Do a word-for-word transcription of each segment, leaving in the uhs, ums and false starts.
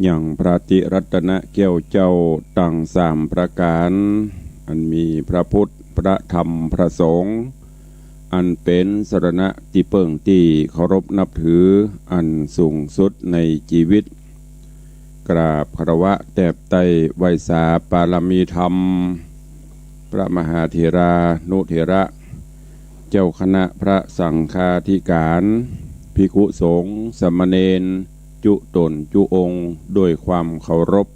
ยังพระติรัตนแก้วเจ้าตังสามประก๋าน อันมีพระพุทธ พระธรรม พระสงฆ์ อันเป๋นสรณะตี้เปิ้งตี้เคารพนับถืออันสูงสุดในจีวิต กราบคารวะแตบไต้ไหว้สาปารมีธรรม พระมหาเถรานุเถระ เจ้าคณะพระสังฆาธิการ ภิกขุสงฆ์ สามเณร จุต๋นจุองค์ ด้วยความเคารพ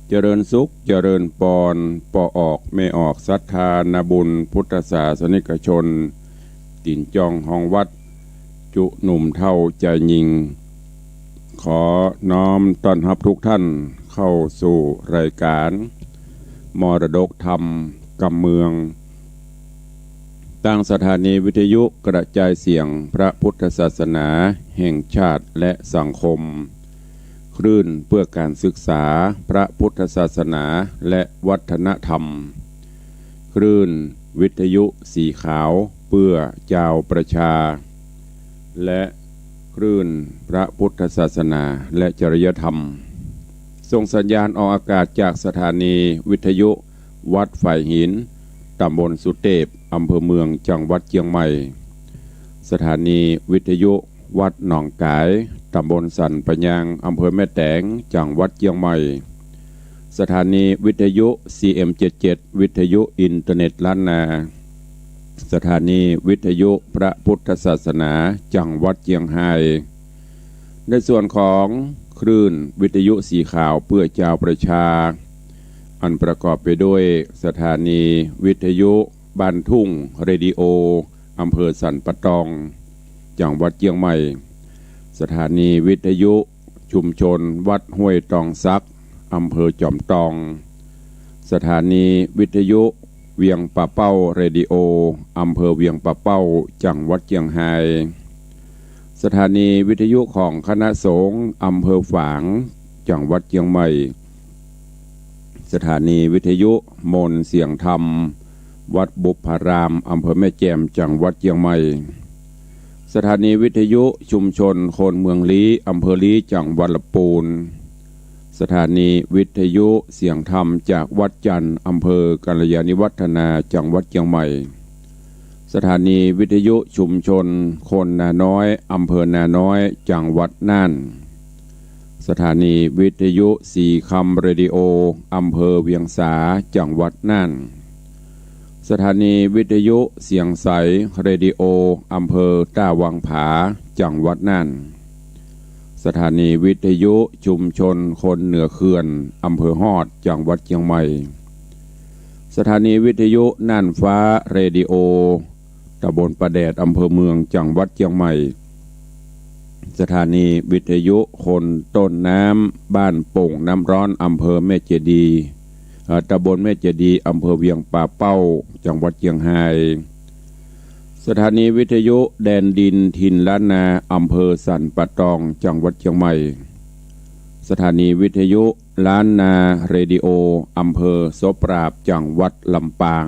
เจริญสุข เจริญปอน ป้อออกแม่ออกศรัทธานาบุญพุทธศาสนิกชน ตี๋นจ้องฮองวัด จุหนุ่มเฒ่าจายญิง ขอน้อมต้อนฮับทุกท่านเข้าสู่รายการมรดกธรรมกำเมือง ตางสถานีวิทยุกระจายเสียงพระพุทธศาสนาแห่งชาติและสังคม คลื่นเพื่อการศึกษาพระพุทธศาสนาและวัฒนธรรม คลื่นวิทยุสีขาวเพื่อจาวประชา และคลื่นพระพุทธศาสนาและจริยธรรม ส่งสัญญาณออกอากาศจากสถานีวิทยุวัดฝายหิน ต๋ำบลสุเตพ อำเภอเมือง จังหวัดเจียงใหม่ สถานีวิทยุวัดหนองก๋าย ต๋ำบลสันป่ายาง อำเภอแม่แตง จังหวัดเจียงใหม่ สถานีวิทยุ ซีเอ็มเจ็ดเจ็ด วิทยุอินเทอร์เน็ตล้านนา สถานีวิทยุพระพุทธศาสนา จังหวัดเจียงฮาย ในส่วนของคลื่นวิทยุสีขาวเพื่อจาวประชา อันประกอบไปด้วยสถานีวิทยุบ้านทุ่งเรดิโอ อำเภอสันป่าตอง จังหวัดเจียงใหม่ สถานีวิทยุชุมชนวัดห้วยตองสัก อำเภอจอมตอง สถานีวิทยุเวียงป่าเป้าเรดิโอ อำเภอเวียงป่าเป้า จังหวัดเจียงฮาย สถานีวิทยุของคณะสงฆ์อำเภอฝาง จังหวัดเจียงใหม่ สถานีวิทยุมนต์เสียงธรรม วัดบุพพาราม อำเภอแม่แจ่ม จังหวัดเจียงใหม่ สถานีวิทยุชุมชนคนเมืองลี้ อำเภอลี้ จังหวัดลำปูน สถานีวิทยุเสียงธรรมจากวัดจันทร์ อำเภอกัลยาณิวัฒนา จังหวัดเจียงใหม่ สถานีวิทยุชุมชนคนนาน้อย อำเภอนาน้อย จังหวัดน่าน สถานีวิทยุสีคำเรดิโอ อำเภอเวียงสา จังหวัดน่าน สถานีวิทยุเสียงใสเรดิโอ อำเภอต้าวังผา จังหวัดน่าน สถานีวิทยุชุมชนคนเหนือเขื่อน อำเภอฮอด จังหวัดเจียงใหม่ สถานีวิทยุน่านฟ้าเรดิโอ ตำบลป่าแดด อำเภอเมือง จังหวัดเจียงใหม่ สถานีวิทยุคนต้นน้ำ บ้านโป่งน้ำร้อน อำเภอแม่เจดีย์ เอ่อ ตำบลแม่เจดีย์ อำเภอเวียงป่าเป้า จังหวัดเจียงฮาย สถานีวิทยุแดนดินถิ่นล้านนา อำเภอสันป่าตอง จังหวัดเจียงใหม่ สถานีวิทยุล้านนาเรดิโอ อำเภอโสปราบ จังหวัดลำปาง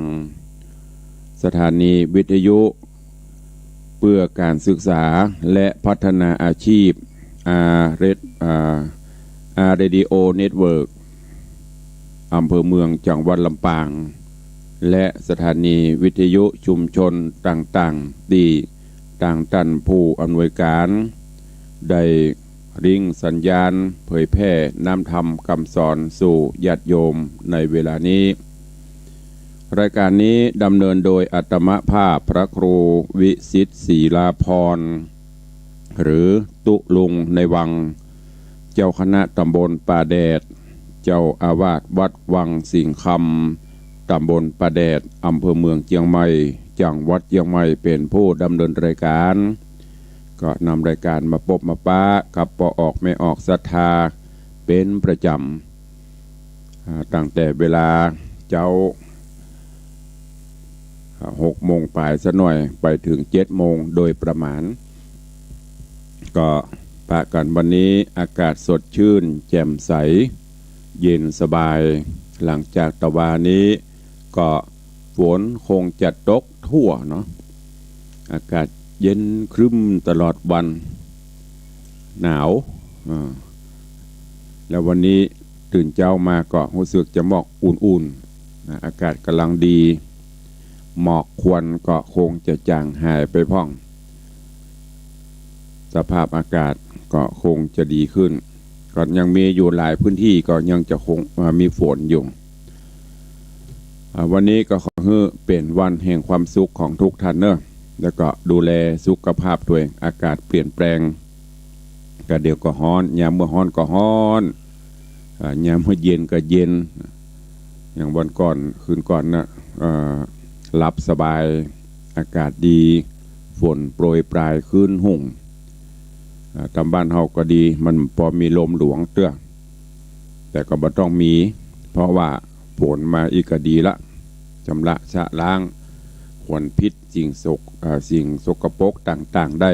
สถานีวิทยุเพื่อการศึกษาและพัฒนาอาชีพ อาร์เอส อ่า อาร์เรดิโอเน็ตเวิร์ก อำเภอเมือง จังหวัดลำปาง และสถานีวิทยุชุมชนต่างๆ ตี้ตางต้านผู้อำนวยการ ได้ริ่งสัญญาณเผยแผ่น้ำธรรมกำสอนสู่ญาติโยมในเวลานี้ รายการนี้ดำเนินโดยอาตมาภาพพระครูวิสิทธิ์ศรีลาภรณ์ หรือตุ๊ลุงในวัง เจ้าคณะตำบลป่าแดด เจ้าอาวาสวัดวังสิงห์คำ ตำบลป่าแดด อำเภอเมืองเจียงใหม่ จังหวัดเจียงใหม่ เป๋นผู้ดำเนินรายการ ก็นำรายการมาปบมาปะกับป้อออกแม่ออกศรัทธาเป๋นประจ๋ำ อ่า ตั้งแต่เวลาเจ๊า อ่า หกโมงป๋ายสักหน่อย ไปเถิงเจ็ดโมงโดยประมาณ ก็ปะกั๋นวันนี้อากาศสดชื่นแจ่มใส เย็นสบาย หลังจากตะวานี้ก็ฝนคงจะตกทั่วเนาะ อากาศเย็นครึ้มตลอดวัน หนาว อ่า แล้ววันนี้ตื่นเจ๊ามาก็ฮู้สึกจะหมอกอุ่นๆ นะ อากาศก๋ำลังดี หมอกควันก็คงจะจ๋างหายไปพ่อง สภาพอากาศก็คงจะดีขึ้น ก็ยังมีอยู่หลายพื้นที่ก็ยังจะคง อ่า มีฝนอยู่ อ่า วันนี้ก็ขอหื้อเป๋นวันแห่งความสุขของทุกท่านเนาะ แล้วก็ดูแลสุขภาพตนเอง อากาศเปลี่ยนแปลง ก็เดี๋ยวก็ฮ้อน ยามเมื่อฮ้อนก็ฮ้อน อ่า ยามเมื่อเย็นก็เย็น อย่างวันก่อน คืนก่อนน่ะ เอ่อ หลับสบาย อากาศดี ฝนโปรยปรายครึ้นฮุ่ง อ่า ต๋ามบ้านเฮาก็ดี มันปอมีลมหลวงเตื้อ แต่ก็บ่ต้องมี เพราะว่าฝนมาอี้ก็ดีละ ชำระชะล้างควันพิษ สิ่งสก- อ่า สิ่งสกปรกต่างๆ ได้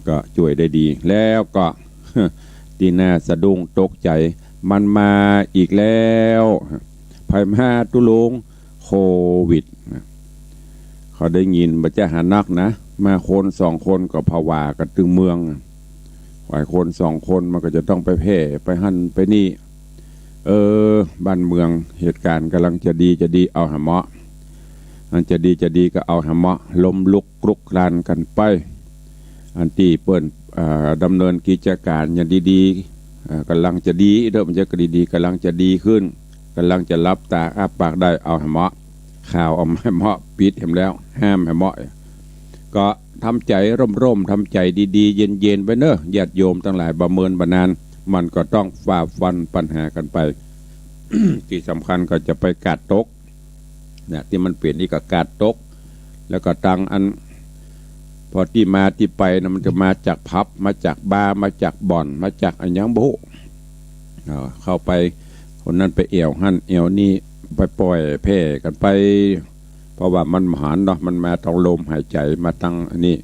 ก็จ้วยได้ดี แล้วก็ ตี้น่าสะดุ้งตกใจ๋ มันมาอีกแล้ว ใผมาตุ๊ลุง โควิดนะ เขาได้ยินบ่าจะหานักนะ มาคนสองคนก็ผวากั๋นตึงเมือง ฝ่ายคนสองคนมันก็จะต้องไปแพร่ไปหั้นไปนี่ เออ บ้านเมืองเหตุก๋ารณ์ก๋ำลังจะดีจะดี เอาหาเหมาะ อันจะดีจะดีก็เอาหาเหมาะ ล้มลุกคลุกคลานกั๋นไป อันตี้เปิ้น อ่า ดำเนินกิจก๋ารอย่างดีๆ อ่า ก๋ำลังจะดีเด้อ มันจะก็ดีๆ ก๋ำลังจะดีขึ้น ก๋ำลังจะหลับต๋าอ้าปากได้ เอาหาเหมาะ ข่าวเอามาหาเหมาะ ปิดแหมแล้ว ห้ามหาเหมาะ ก็ทำใจ๋ร่มๆ ทำใจ๋ดีๆ เย็นๆ ไปเนาะ ญาติโยมตังหลาย บ่เมินบ่นาน มันก็ต้องฝ่าฟันปัญหากั๋นไป ตี้สำคัญก็จะไปกาดตก เนี่ย ตี้มันเป๋นนี่ก็กาดตก แล้วก็ตังอัน ปอตี้มาตี้ไปนะ มันจะมาจากผับ มาจากบาร์ มาจากบ่อน มาจากอะหยังบ่ฮู้ อ่า เข้าไป คนนั้นไปแอ่วหั้นแอ่วนี่ ไปป่อยแพร่กั๋นไป เพราะว่ามันบ่หันเนาะ มันมาตางลมหายใจ๋ มาตางอันนี้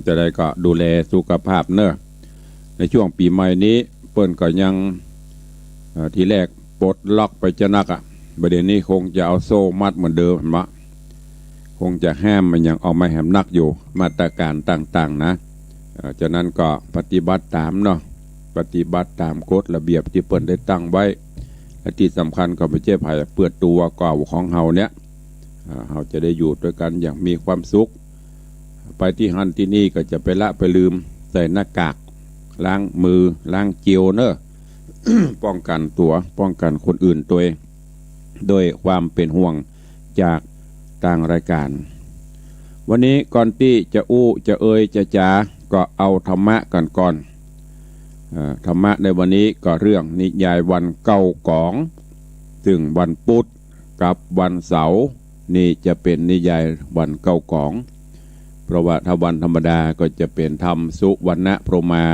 จะได้ก็ดูแลสุขภาพเนาะ ในช่วงปี๋ใหม่นี้ เปิ้นก็ยัง เอ่อ ทีแรกปลดล็อกไปจะนักอะ บ่าเดี่ยวนี้คงจะเอาโซ่มัดเหมือนเดิมหั้นมะ คงจะห้ามมันยังเอามาแหมนักอยู่ มาตรก๋ารต่างๆ นะ เอ่อ ฉะนั้นก็ปฏิบัติต๋ามเนาะ ปฏิบัติต๋ามกฎระเบียบตี้เปิ้นได้ตั้งไว้ และตี้สำคัญก็บ่ใจ้ใผ เปื้อตั๋วเก่าของเฮาเนี่ย เอ่อ เฮาจะได้อยู่ตวยกั๋นอย่างมีความสุข ไปตี้หั้นตี้นี่ก็จะไปละไปลืม ใส่หน้ากาก ล้างมือ ล้างเจลเนาะ ป้องกั๋นตั๋ว ป้องกั๋นคนอื่นตวย โดยความเป๋นห่วงจากตางรายก๋าน วันนี้ก่อนตี้จะอู้จะเอยจะจ๋า ก็เอาธรรมะกั๋นก่อน เอ่อ ธรรมะในวันนี้ก็เรื่องนิยายวันเก๊ากอง ซึ่งวันปุ๊ดกับวันเสาร์นี่จะเป๋นนิยายวันเก๊ากอง เพราะว่าถ้าวันธรรมดาก็จะเป๋นธรรมสุวรรณพรหมา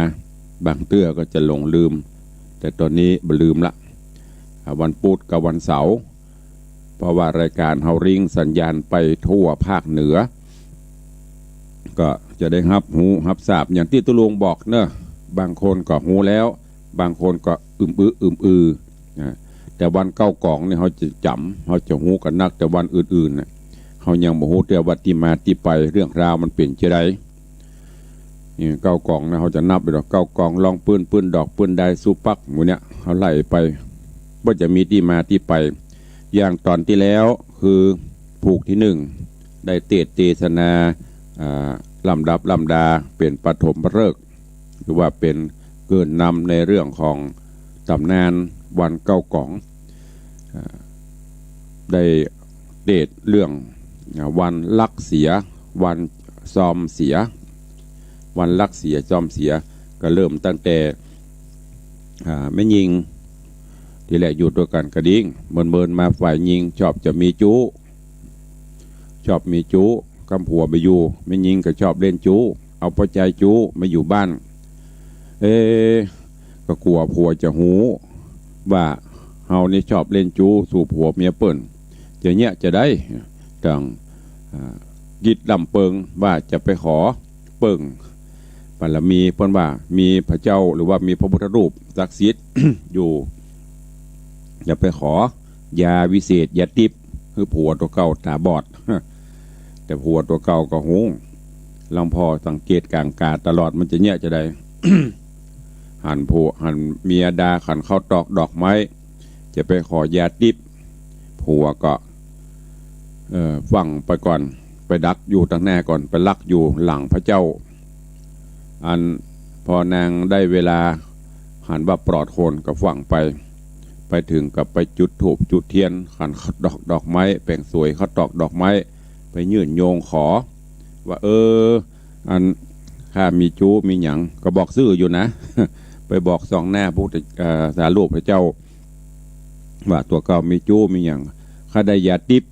บางเตื้อก็จะหลงลืม แต่ต๋อนนี้บ่ลืมละ อ่า วันปุ๊ดกับวันเสาร์ เพราะว่ารายก๋านเฮาริ้งสัญญาณไปทั่วภาคเหนือ ก็จะได้ฮับฮู้ฮับทราบ อย่างตี้ตุ๊ลุงบอกเนาะ บางคนก็ฮู้แล้ว บางคนก็อึมอื้ออึมอือ นะ แต่วันเก๊ากองนี่เฮาจะจ๋ำ เฮาจะฮู้กั๋นนัก แต่วันอื่นๆ น่ะ เฮายังบ่ฮู้เตื้อว่าตี้มาตี้ไป เรื่องราวมันเป๋นจาใด นี่เก๊ากองนะ เฮาจะนับไปดอก เก๊ากอง รองปื้น ปื้นดอก ปื้นดาย สุปัก หมู่เนี่ย เฮาไล่ไป บ่าจะมีตี้มาตี้ไป อย่างต๋อนตี้แล้วคือผูกตี้นึ่ง ได้เตสน์เตสนา อ่า ลำดับลำดา เป๋นปฐมฤกษ์ หรือว่าเป๋นเกริ่นนำในเรื่องของต๋ำนานวันเก๊ากอง อ่า ได้เตสน์เรื่อง อ่า วันลักเสีย วันซอมเสีย วันลักเสียซอมเสีย ก็เริ่มตั้งแต่ อ่า แม่ญิง ตี้แรกอยู่ตวยกั๋นก็ดี เมินๆ มาฝ่ายญิงชอบจะมีจู๊ ชอบมีจู๊ กำผัวบ่อยู่ แม่ญิงก็ชอบเล่นจู๊ เอาเป้าใจ๋จู๊ มาอยู่บ้าน เอ๊ะ ก็กั๋วผัวจะฮู้ว่าเฮานี่ชอบเล่นจู๊ สู่ผัวเมียเปิ้น จะเยียะจาใด ต้อง อ่า กึ๊ดลำเปิงว่าจะไปขอเปิ้งบารมี เปิ้นว่ามีพระเจ้า หรือว่ามีพระพุทธรูปศักดิ์สิทธิ์ อยู่ จะไปขอยาวิเศษ ยาติ๊บ หื้อผัวตั๋วเก่าต๋าบอด แต่ผัวตั๋วเก่าก็ฮู้ ลำผ่อสังเกตก๋างก๋าตลอด มันจะเยียะจาใด หันผัว หันเมียด่าขันข้าวตอกดอกไม้ จะไปขอยาติ๊บ ผัวก็ เอ่อ ฟั่งไปก่อน ไปดักอยู่ตางหน้าก่อน ไปลักอยู่หลังพระเจ้า อันพอนางได้เวลาหันว่าปลอดคนก็ฟั่งไป ไปเถิงก็ไปจุดธูปจุดเตียน ขันข้าวตอกดอกไม้ แป๋งสวยข้าวตอกดอกไม้ ไปยื่นโยงขอ ว่า เออ อันข้ามีจู๊มีหยัง ก็บอกซื่ออยู่นะ ไปบอกส่องหน้าพระพุทธ เอ่อ สารูปพระเจ้า ว่าตั๋วเก่ามีจู๊มีหยัง ข้าได้ยาติ๊บ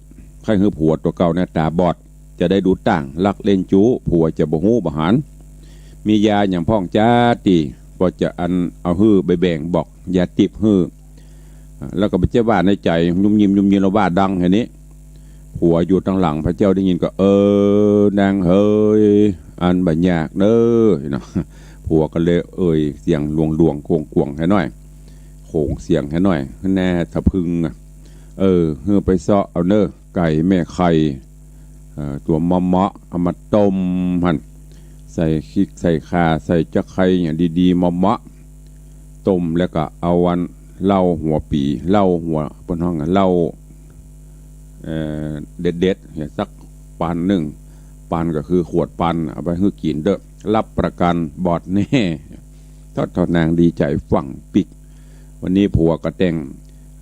ใค่หื้อผัวตั๋วเก่าเนี่ยต๋าบอด จะได้ดูต้าง ลักเล่นจู๊ ผัวจะบ่ฮู้บ่หัน มียาหยังพ่องจาติ ก็จะอันเอาหื้อไปแบ่งบอกยาติ๊บหื้อ อ่า แล้วก็บ่ใจ้ว่าในใจ๋ ยุมยิมยุมยิม แล้วว่าดังแค่นี้ ผัวอยู่ตางหลังพระเจ้าได้ยินก็ เออ นางเหย อันบ่ยากเน้อ เนาะ ผัวก็เลยเอ่ยเสียงหลวงๆ โขงๆ หื้อหน่อย โขงเสียงหื้อหน่อย แน่ทะพึงอะ เออ หื้อไปเซาะเอาเน้อ ไก่แม่ไข่ เอ่อ ตั๋วเมาะๆ เอามาต้มหั้น ใส่ขิก ใส่ข่า ใส่จักไคร้อย่างดีๆ เมาะๆ ต้มแล้วก็เอาอันเหล้าหัวปี๋ เหล้าหัว เปิ้นฮ้องอะ เหล้า เอ่อ เด็ดๆ เนี่ย สักปันนึ่ง ปันก็คือขวดปัน เอาไปหื้อกิ๋นเต๊อะ รับประกั๋นบอดแน่ เถ่า เถ่านางดีใจ๋ฟั่งปิ๊ก วันนี้ผัวก็แต่ง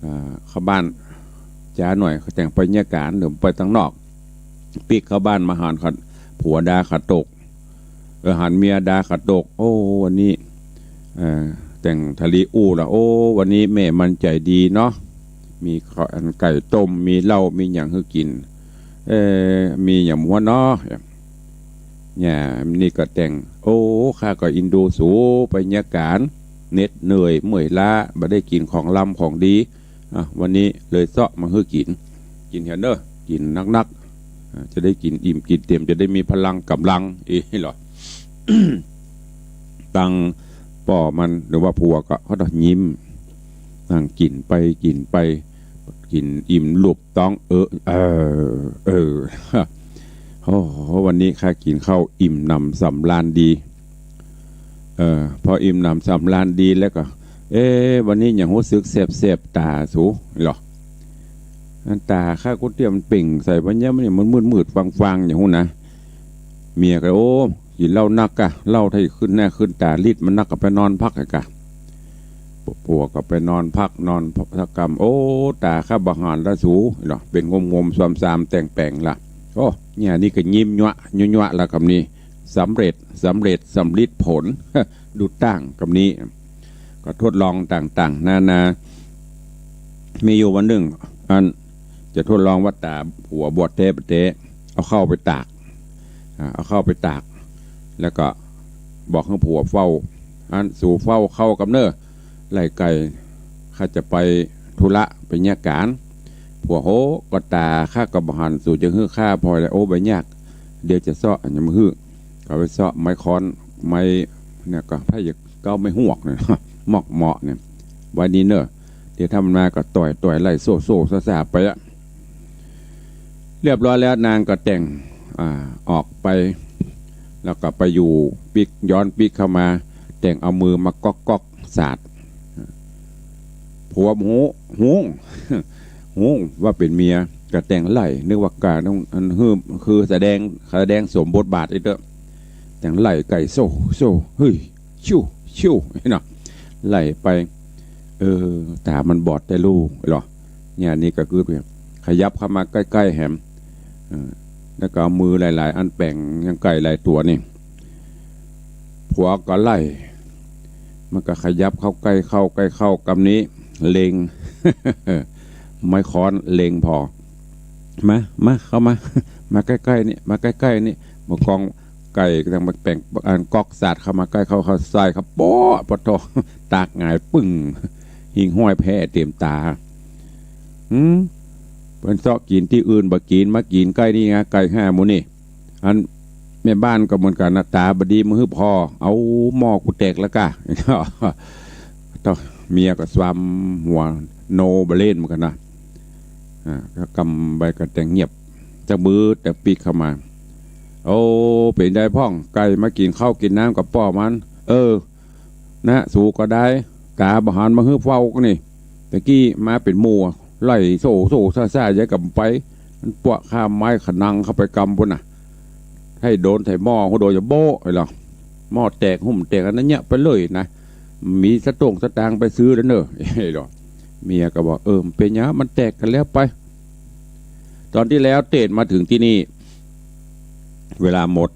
อ่า เข้าบ้าน จ๊าหน่อย ก็แต่งไปเยียะก๋าน หรือไปตางนอก ปิ๊กเข้าบ้านมาหัน ผัวด่าข้าวตอก เออ หันเมียด่าข้าวตอก โอ้ วันนี้ เอ่อ แต่งทะลีอู้ละ โอ้ วันนี้แม่มันใจ๋ดีเนาะ มีข้าว อันไก่ต้ม มีเหล้า มีหยังหื้อกิ๋น เอ่อ มีหยังหัวเนาะ เนี่ย นี่ก็แต่ง โอ้ ข้าก็อินดูสูไปเยียะก๋าน เหน็ดเหนื่อยเมื่อยล้า บ่ได้กิ๋นของลำของดี อ่ะ วันนี้เลยเซาะมาหื้อกิ๋น กิ๋นเถอะเน้อ กิ๋นนักๆ อ่ะ จะได้กิ๋นอิ่มกิ๋นเต็ม จะได้มีพลังก๋ำลัง เอ้ยเหรอ ตางป้อมันหรือว่าผัวก็ เขาต้องยิ้ม นั่งกิ๋นไปกิ๋นไป กิ๋นอิ่มลูบต๊อง เออ เออ เออ โอ้โห วันนี้ข้ากิ๋นข้าวอิ่มหนำสำราญดี เออ พออิ่มหนำสำราญดีแล้วก็ เอ๊ะ วันนี้หยังฮู้สึกแสบๆ ต๋าสูเหรอ อันต๋าข้าก๋วยเตี๋ยวมันเป่งใส่วันเนี้ย มันเนี่ยมันมืดๆ ฟางๆ อย่างฮู้นะ เมียก็ โอ้ กิ๋นเหล้านักกะ เหล้าไถ่ขึ้นหน้าขึ้นต๋า ฤทธิ์มันนัก ก็ไปนอนพักกะ ผัวก็ไปนอนพัก นอนพักสักกำ โอ้ ต๋าข้าบ่หันละสูเหรอ เป๋นงมๆ ซามๆ แต่งแป๋งละ โอ้ เนี่ยนี่ก็ยิ้มยั่วยั่วละกำนี้ สำเร็จ สำเร็จ สำลิดผล ดูต้างกำนี้ ก็ทดลองต่างๆ นานา มีอยู่วันนึ่ง อันจะทดลองว่าต๋าผัวบอดแต๊บ่แต๊ เอาข้าวไปตาก อ่า เอาข้าวไปตาก แล้วก็บอกหื้อผัวเฝ้า อันสูเฝ้าข้าวกำเน้อ ไล่ไก่ ข้าจะไปธุระไปเยียะก๋าน ผัว โห ก็ต๋าข้าก็บ่หัน สูจะหื้อข้าพลอยแล้ว โอ้ บ่ยาก เดี๋ยวจะเซาะอันนี้มาหื้อ ก็ไปเซาะไม้ค้อน ไม้เนี่ยก็ไผ่เก๊า ไม้ฮวกเนี่ย มอกเหมาะเนี่ย ไว้นี่เน้อ เดี๋ยวถ้ามันมาก็ต่อย ต่อยไล่โซ่ โซ่ซ่าๆ ไปอะ เรียบร้อยแล้วนางก็แต่ง อ่า ออกไป แล้วก็ไปอยู่ปิ๊ก ย้อนปิ๊กเข้ามา แต่งเอามือมาก๊อกๆ สาด ผัวฮู้ ฮู้ ฮู้ว่าเป๋นเมีย ก็แต่งไล่ นึกว่าก๋านอันหื้อ คือแสดง แสดงสวมบทบาทอีกเต๊อะ แต่งไล่ไก่โซ่ โซ่ เฮ้ย ชิว ชิว เนาะ ไล่ไป เออ ต๋ามันบอดแต๊ลูกเหรอ เนี่ยนี่ก็คือขยับเข้ามาใก้ๆ แหม เออ แล้วก็เอามือหลายๆ อันแป๋งยังไก่หลายตั๋วนี่ ผัวก็ไล่ มันก็ขยับเข้าใก้เข้า ใก้เข้า กำนี้เล็ง ไม้ค้อนเล็งผ่อ มา มา เข้ามา มาใก้ๆ นี่ มาใก้ๆ นี่ มากองไก่ก็ยังมาแป๋งอันก๊อกสาดเข้ามาใก้เข้า เข้าใส่เข้า โป๊ะ ปะโถ ตากหงายปึ้ง หิ้งห้อยแพ้เตรียมต๋า หืม เปิ้นเซาะกิ๋นตี้อื่นบ่กิ๋น มากิ๋นใก้นี่ไง ไก่ห้าหมู่นี่ อันแม่บ้านก็เหมือนกั๋นนะ ต๋าบ่ดีมาหื้อผ่อ เอาหม้อกูแตกแล้วก้า เมียก็ซ้ำหัวโนบ่เล่นเหมือนกั๋นนะ อ่า ก็กำใบกระแตงเงียบ จักมื้อแต่ปิ๊กเข้ามา โอ้ เป๋นใดพ่อง ไก่มากิ๋นข้าวกิ๋นน้ำกับป้อมัน เออ นะ สูก็ได้ กาบ่หันมาหื้อเฝ้าก็นี่ ตะกี้มาเป๋นหมู่ ไล่โซ่โซ่ซ่าซ่า ย้ายกั๋นไป มันปวะข้ามไม้ขะนังเข้าไปกำปู๊นน่ะ ไถ้โดนไถ่หม้อ หัวโดนจะโบ๊ะเลยเหรอ หม้อแตก หุ้มแตก อันนั้นเยียะไปเลยนะ มีสตุ้งสตางค์ไปซื้อแล้วเน่อ เอ้ยเหรอ เมียก็บอก เออ มันเป๋นหยัง มันแตกกั๋นแล้วไป ต๋อนตี้แล้วเตศน์มาเถิงตี้นี่ เวลาหมด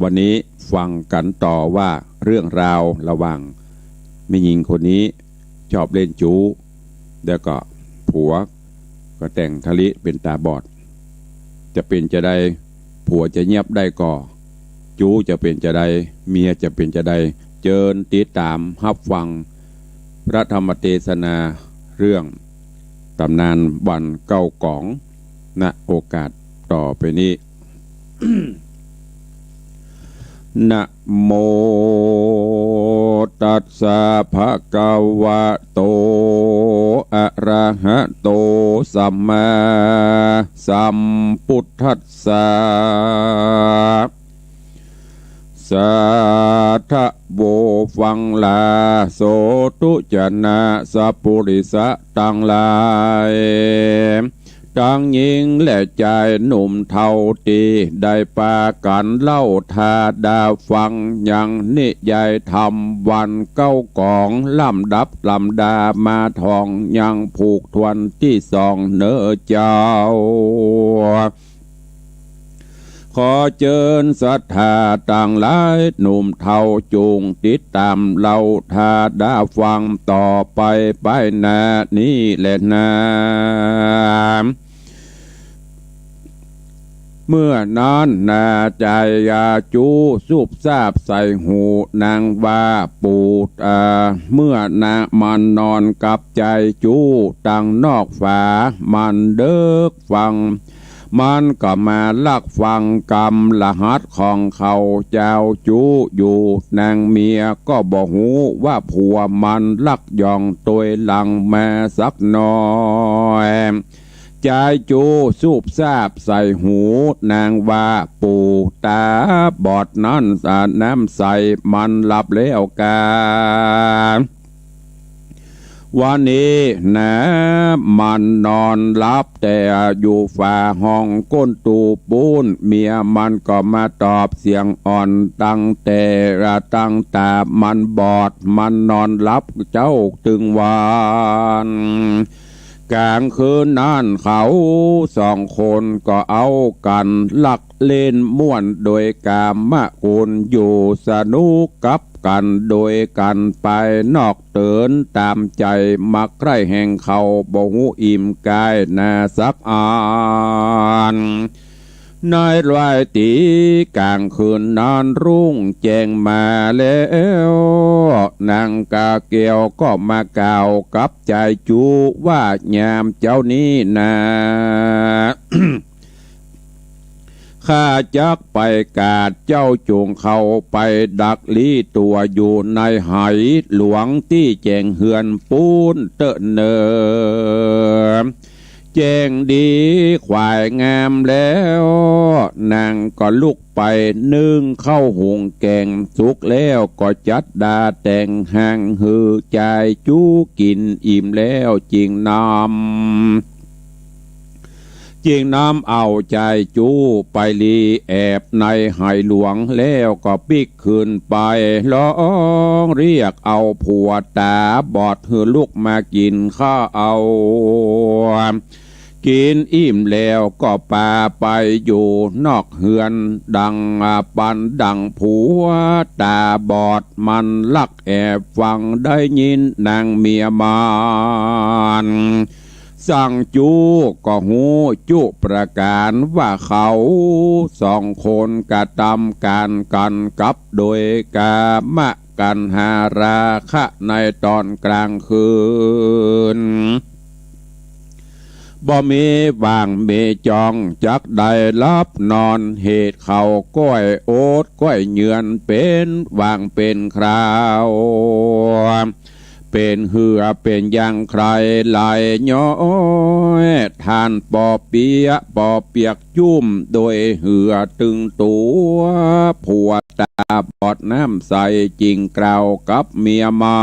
วันนี้ฟังกั๋นต่อว่าเรื่องราวระหว่างแม่ญิงคนนี้ชอบเล่นจู๊ แล้วก็ผัวก็แต่งทะลิเป๋นต๋าบอด จะเป๋นจาใด ผัวจะเงียบได้ก่อ จู๊จะเป๋นจาใด เมียจะเป๋นจาใด เจิญติดต๋ามฮับฟังพระธรรมเตสนาเรื่องต๋ำนานบ่อนเก๊ากอง ณ โอกาสต่อไปนี้ นะโม ตัสสะ ภะคะวะโต อะระหะโต สัมมาสัมพุทธัสสะ สาธะโว ฟังลา โสธุชนะสัปปุริสะตังหลาย ตังญิงและจายหนุ่มเฒ่าตี้ได้ปากั๋นเล่าถาดาฟังยังนิยายธรรมบ่อนเก๊ากอง ลำดับลำดามาถ่องยังผูกถ้วนตี้สองเน่อเจ้า ขอเจิญศรัทธาตังหลายหนุ่มเฒ่าจุ่งติดต๋ามเล่าถาดาฟังต่อไปไปหน้านี้แลนา เมื่อนั้นนาจายาจู๊ซูบซาบใส่หูนางว่า ปู่ต๋า เมื่อนางมันนอนกับจายจู๊ตังนอกฝา มันเดิ็กฟัง มันก็มาลักฟังกำรหัสของเขาเจ้าจู๊อยู่ นางเมียก็บ่ฮู้ว่าผัวมันลักย่องตวยหลังมาสักหน่อย จายจู๊ซูบซาบใส่หูนางว่า ปู่ต๋าบอดนั้น อา น้ำใส มันหลับแล้วกา วันนี้นามันนอนหลับแต่อยู่ฝาห้องก้นตู้ปู๊น เมียมันก็มาตอบเสียงอ่อนตั้งแต่ละตั้งต๋ามันบอด มันนอนหลับเจ๊าตึงวัน ก๋างคืนนั้นเขาสองคนก็เอากั๋นลักเล่นม่วนโดยก๋ามกุล อยู่สนุกกับกั๋นโดยกั๋นไปนอกเตินต๋ามใจ๋มักใคร่แห่งเขา บ่ฮู้อิ่มกายนาสักอัน ในรายตี๋ก๋างคืนนั้นรุ่งแจ้งมาแล้ว นางกาแก้วก็มากล่าวกับจายจู๊ว่า ยามเจ๊านี้นา ข้าจักไปกาด เจ้าจุ่งเข้าไปดักลี้ตั๋วอยู่ในไหหลวงตี้แจ้งเฮือนปู๊นเต๊อะเน่อ แจ้งดีขวายงามแล้ว นางก็ลุกไปนึ่งข้าวหุงแก๋ง สุกแล้วก็จัดดาแต่งหางหื้อจายจู๊กิ๋น อิ่มแล้วจึ่งนำ จึ่งนำเอาจายจู๊ไปลี้แอบในไหหลวง แล้วก็ปิ๊กขึ้นไปฮ้องเรียกเอาผัวต๋าบอดหื้อลุกมากิ๋นข้าว กิ๋นอิ่มแล้วก็ปาไปอยู่นอกเฮือน ดังปันดังผัวต๋าบอดมันลักแอบฟังได้ยินนางเมียมัน สั่งจู๊ก็ฮู้จุประก๋านว่าเขาสองคนกระตำก๋านกั๋นกับโดยก๋ามตัณหาราคะในต๋อนก๋างคืน บ่มีหว่างมีจองจักได้หลับนอน เหตุเขาก้อยโอดก้อยเยือนเป๋นหว่างเป๋นคราว เป๋นเหือเป๋นอย่างใครไหลย้อย ท่านปอเปี๊ยะปอเปียกจุ้ม โดยเหือตึงตั๋ว ผัวต๋าบอดน้ำใสจึงกล่าวกับเมียมั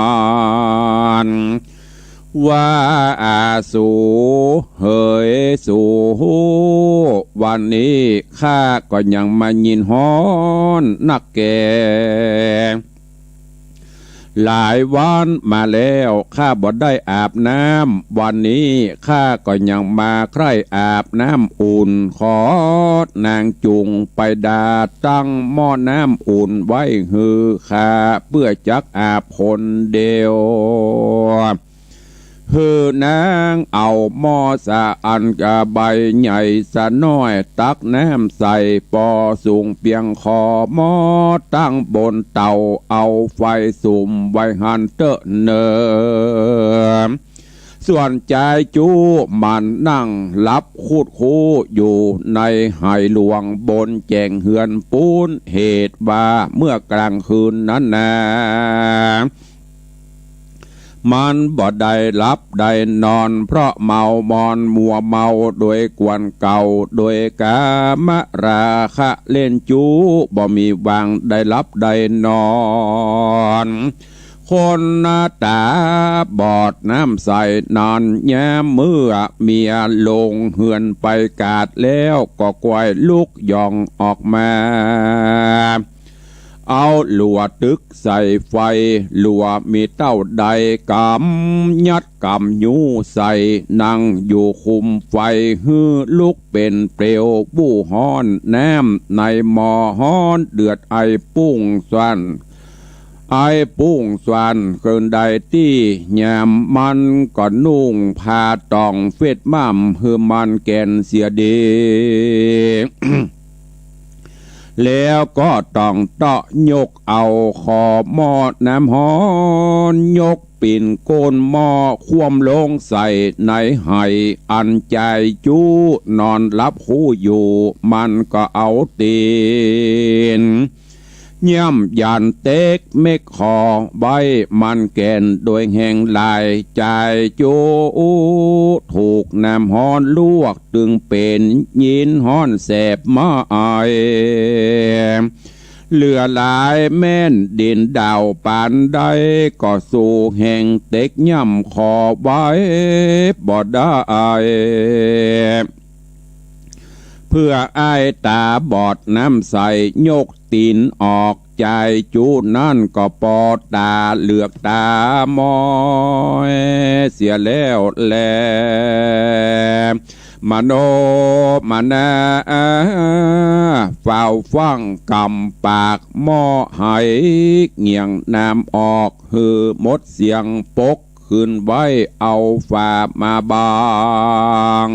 น ว่า อาสู เหยสู วันนี้ข้าก็ยังมายินฮ้อนนักแก่ หลายวันมาแล้วข้าบ่ได้อาบน้ำ วันนี้ข้าก็ยังมาใคร่อาบน้ำอุ่น ขอนางจุ่งไปดาตั้งหม้อน้ำอุ่นไว้หื้อข้า เปื้อจักอาบคนเดียว หื้อนางเอาหม้อสะอันกะใบใหญ่สะน้อย ตักน้ำใส่ปอสูงเปียงคอ หม้อตั้งบนเตา เอาไฟสุมไว้หั้นเต๊อะเน่อ ส่วนจายจู้มันนั่งหลับคูดคู้อยู่ในไหหลวงบนแจ่งเฮือนปู๊น เหตุว่าเมื่อกลางคืนนั้นนา มันบ่ได้หลับได้นอน เพราะเมามอนมัวเมาโดยกวนเก่า โดยกามราคะเล่นจู้ บ่มีหว่างได้หลับได้นอน คนหน้าต๋าบอดน้ำใสนั้น ยามเมื่อเมียลงเฮือนไปกาดแล้ว ก็กวายลุกย่องออกมา เอาหลัวตึกใส่ไฟ หลัวมีเต้าใด ก๋ำยัดก๋ำยู้ใส่ นั่งอยู่คุมไฟ หื้อลุกเป๋นเปลวบู้ฮ้อน น้ำในหม้อฮ้อนเดือดไอปุ้งสว่าน ไอปุ้งสว่าน เกินได้ตี้ ยามมันก็นุ่งผ้าต่องเฟ็ดม่ำหื้อมันแก่นเสียดี แล้วก็ต่องเตาะยกเอาคอหม้อน้ำฮ้อน ยกปิ่นก้นหม้อคว่ำลงใส่ในไห อันจายจู้นอนหลับคู้อยู่ มันก็เอาตี๋น ย่ำยันเต๊กเม็กคอไว้ มันแก่นโดยแฮงหลาย จายจู้ถูกน้ำฮ้อนลวก ตึงเป๋นยินฮ้อนแสบมาไอ เหลือหลายแม่นดินดาวปานใด ก็สู้แฮงเต๊กย่ำคอไว้บ่ได้ เปื้ออ้ายต๋าบอดน้ำใสยกตี๋นออก จายจู้นั้นก็ปอต๋าเหลือกต๋ามอยเสียแล้วแล มโนมนา ฟ้าวฟั่งก๋ำปากหม้อไห เงี่ยงน้ำออกหื้อหมดเสียง ปกขึ้นไว้เอาฝามาบัง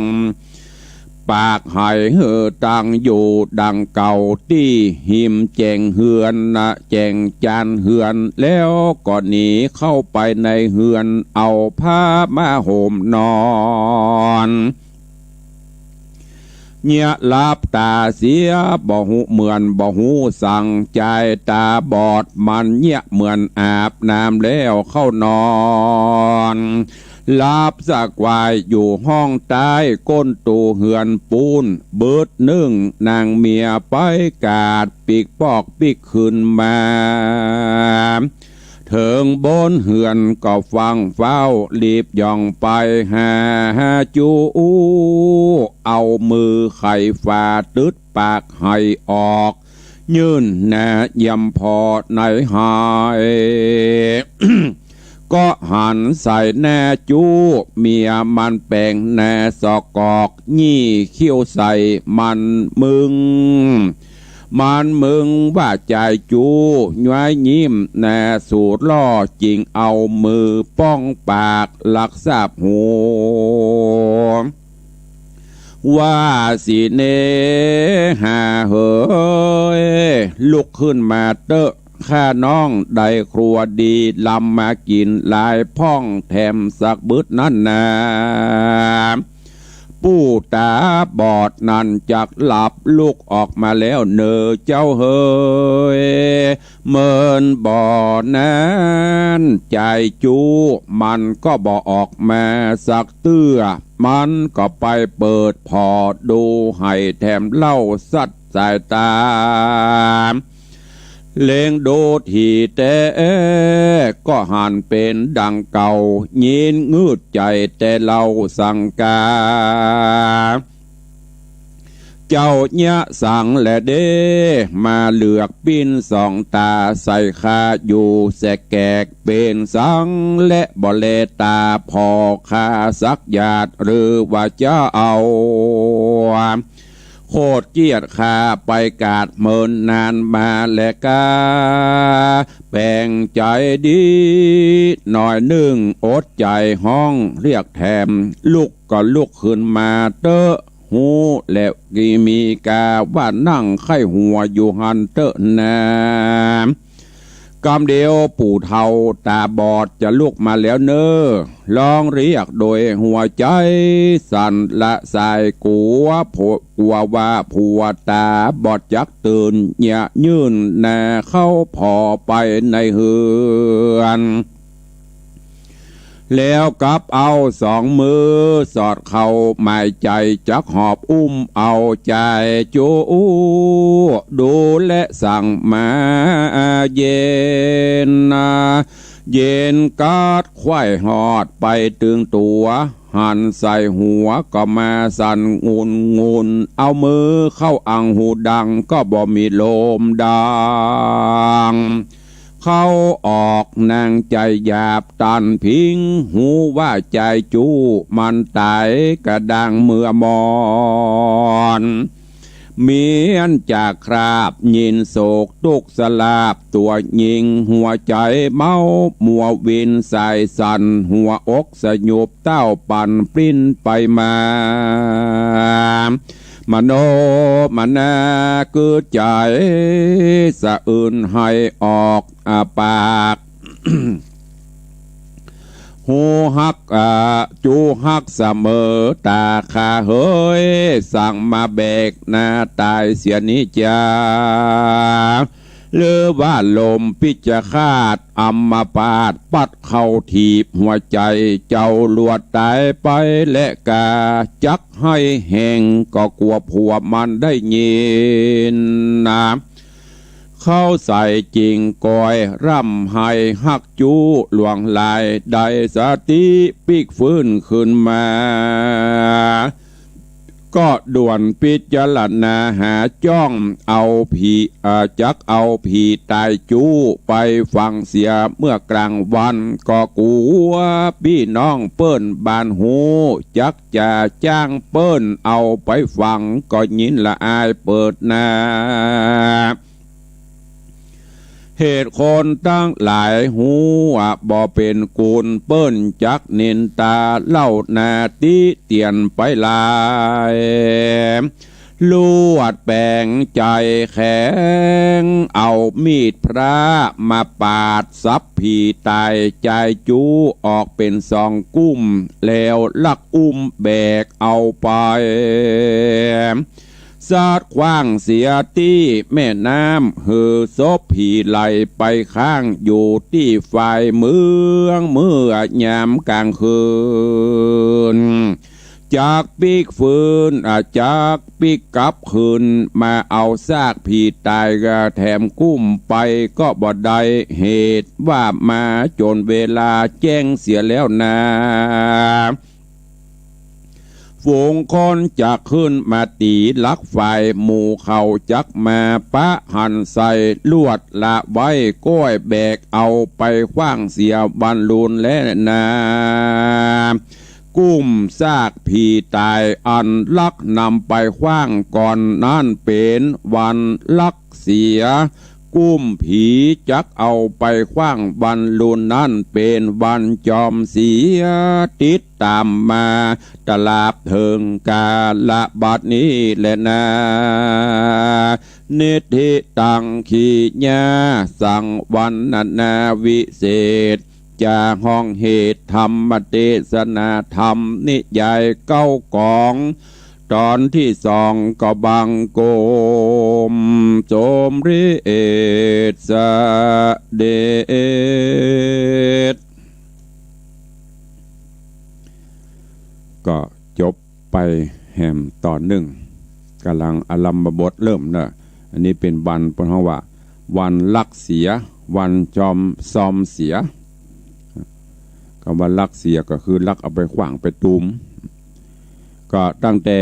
ปากไหหื้อตั้งอยู่ดังเก่าตี้ฮิมแจ่งเฮือนนะ แจ่งจานเฮือน แล้วก็หนีเข้าไปในเฮือน เอาผ้ามาห่มนอน เยียะหลับต๋าเสีย บ่ฮู้เมือนบ่ฮู้สัง จายต๋าบอดมันเยียะเมือนอาบน้ำแล้วเข้านอน หลับสะกวายอยู่ห้องใต้ก้นตูเฮือนปู๊น บึดนึ่งนางเมียไปกาด ปิ๊กปอกปิ๊กขึ้นมา เถิงบนเฮือนก็ฟั่งฟ้าวรีบย่องไปหา หาจู้ เอามือไขฝาตึดปากไหออก ยื่นหน้าเยี่ยมผ่อในไห ก็หันใส่หน้าจู้ เมียมันแป๋งหน้าสะกอก ยี่คิ้วใส่มันมึง มันมึงว่าจายจู้ ย้อยยิ้มหน้าสูดล่อ จึงเอามือป้องปากลักซาบหู ว่าสิเนหาเหย ลุกขึ้นมาเต๊อะ ข้าน้องได้ครัวดีลำมากิ๋นหลายพ่องแถมสักบึดนั้นนา ผู้ต๋าบอดนั้นจักหลับลุกออกมาแล้วเน่อเจ้าเหย เมินบ่นั้นจายจู้มันก็บ่ออกมาสักเตื้อ มันก็ไปเปิดผ่อดูไห้แถมเล่าสัดสายต๋า เล็งดูถี่แต๊ก็หันเป๋นดังเก่า ยินงืดใจ๋แต่เล่าสังกา เจ้าเยียะสังแลเด้ มาเหลือกปิ้นสองต๋าใส่ข้าอยู่แสแกก เป๋นสังแลบ่แลต๋าผ่อข้าสักหยาด หรือว่าจะเอา โคตรเกียจข้าไปกาดเมินนานมาแลกา แป๋งใจ๋ดีหน่อยนึ่ง อดใจ๋ฮ้องเรียกแถม ลุกก็ลุกขึ้นมาเต๊อะ ฮู้แลกิมีกาว่านั่งใค่หัวอยู่หั้นเต๊อะนา กำเดียวปู่เฒ่าต๋าบอดจะลุกมาแล้วเน่อ ฮ้องเรียกโดยหัวใจ๋สั่นละสายกั๋ว ผัว กั๋วว่าผัวต๋าบอดจักตื่น เยียะยื่นหน้าเข้าผ่อไปในเฮือน แล้วกับเอาสองมือสอดเข้าหมายใจ๋ จักหอบอุ้มเอาจายจู้ ดูแลสั่งมาเย็น เย็นกัดไขว่หอดไปตึงตั๋ว หันใส่หัวก็มาสั่นงุนงุน เอามือเข้าอังหูดังก็บ่มีลมดัง เข้าออกนางใจ๋หยาบตันพิง ฮู้ว่าจายจู้มันต๋ายกระด้างเมื่อมอน เมี้ยนจากคราบยินโศกตุ๊กสลาบ ตั๋วหญิงหัวใจ๋เมามัววินสายสั่น หัวอกสยุบเต้าปั่นปลิ้นไปมา มโนมนาคือใจ๋สะอื้นไห้ออกอาปาก ฮูฮัก อ่า จูฮักเสมอต๋าข้าเหย สั่งมาแบกหน้าต๋ายเสียนี้จา หรือว่าลมพิชฌฆาตอัมพาตปัดเข้าถีบหัวใจ๋เจ้าลวดต๋ายไปแลกา จักไห้แฮงก็กั๋วผัวมันได้ยินนา เข้าใส่จิ่งกอยร่ำไห้ฮักจู้หลวงหลาย ได้สติปิ๊กฟื้นขึ้นมา ก็ด่วนพิจารณาหาจ้องเอาผี เอ่อ จักเอาผีต๋ายจู้ไปฝังเสียเมื่อกลางวัน ก็กั๋วปี้น้องเปิ้นบ้านฮู้ จักจะจ้างเปิ้นเอาไปฝัง ก็ยินละอายเปิดหน้า เหตุคนตังหลายฮู้ว่าบ่เป๋นกุณ เปิ้นจักนินตาเล่าหน้าติเตียนไปหลาย ลวดแป๋งใจ๋แข็ง เอามีดพระมาปาดสับผีต๋าย จายจู้ออกเป๋นสองกุ้ม แล้วลักอุ้มแบกเอาไป สาดขว้างเสียตี้แม่น้ำ หื้อศพผีไหลไปค้างอยู่ตี้ฝ่ายเมือง เมื่อยามกลางคืน จักปิ๊กฟื้น อ่า จักปิ๊กกลับคืนมาเอาซากผีต๋ายแถมกุ้มไปก็บ่ได้ เหตุว่ามาจ๋นเวลาแจ้งเสียแล้วนา ฝูงคนจักขึ้นมาตี๋ลักฝ่าย หมู่เขาจักมาปะหันใส่ ลวดละไว้ก้อยแบกเอาไปขว้างเสียวันลุนแลนา กุ้มซากผีต๋ายอันลักนำไปขว้างก่อนนั้นเป๋นวันลักเสีย กุ้มผีจักเอาไปขว้างวันลุนนั้นเป๋นวันจอมเสีย ติดต๋ามมาตลาบเถิงกาละบัดนี้แลนา นิทธิตัง ขีญา สัง วรรณนาวิเศษ ยาห้องเหตุธรรมเตสนาธรรมนิยายเก้ากอง ต๋อนตี้สอง ก็บังคมสมเร็จเสด็จ ก็จบไปแหมต๋อนนึ่ง ก่ำลังอารัมภบทเริ่มเนาะ อันนี้เป๋นวัน เปิ้นฮ้องว่า วันลักเสีย วันซ่อม ซ่อมเสีย กำว่าลักเสียก็คือลักเอาไปขว้างไปตูม ก็ตั้งแต่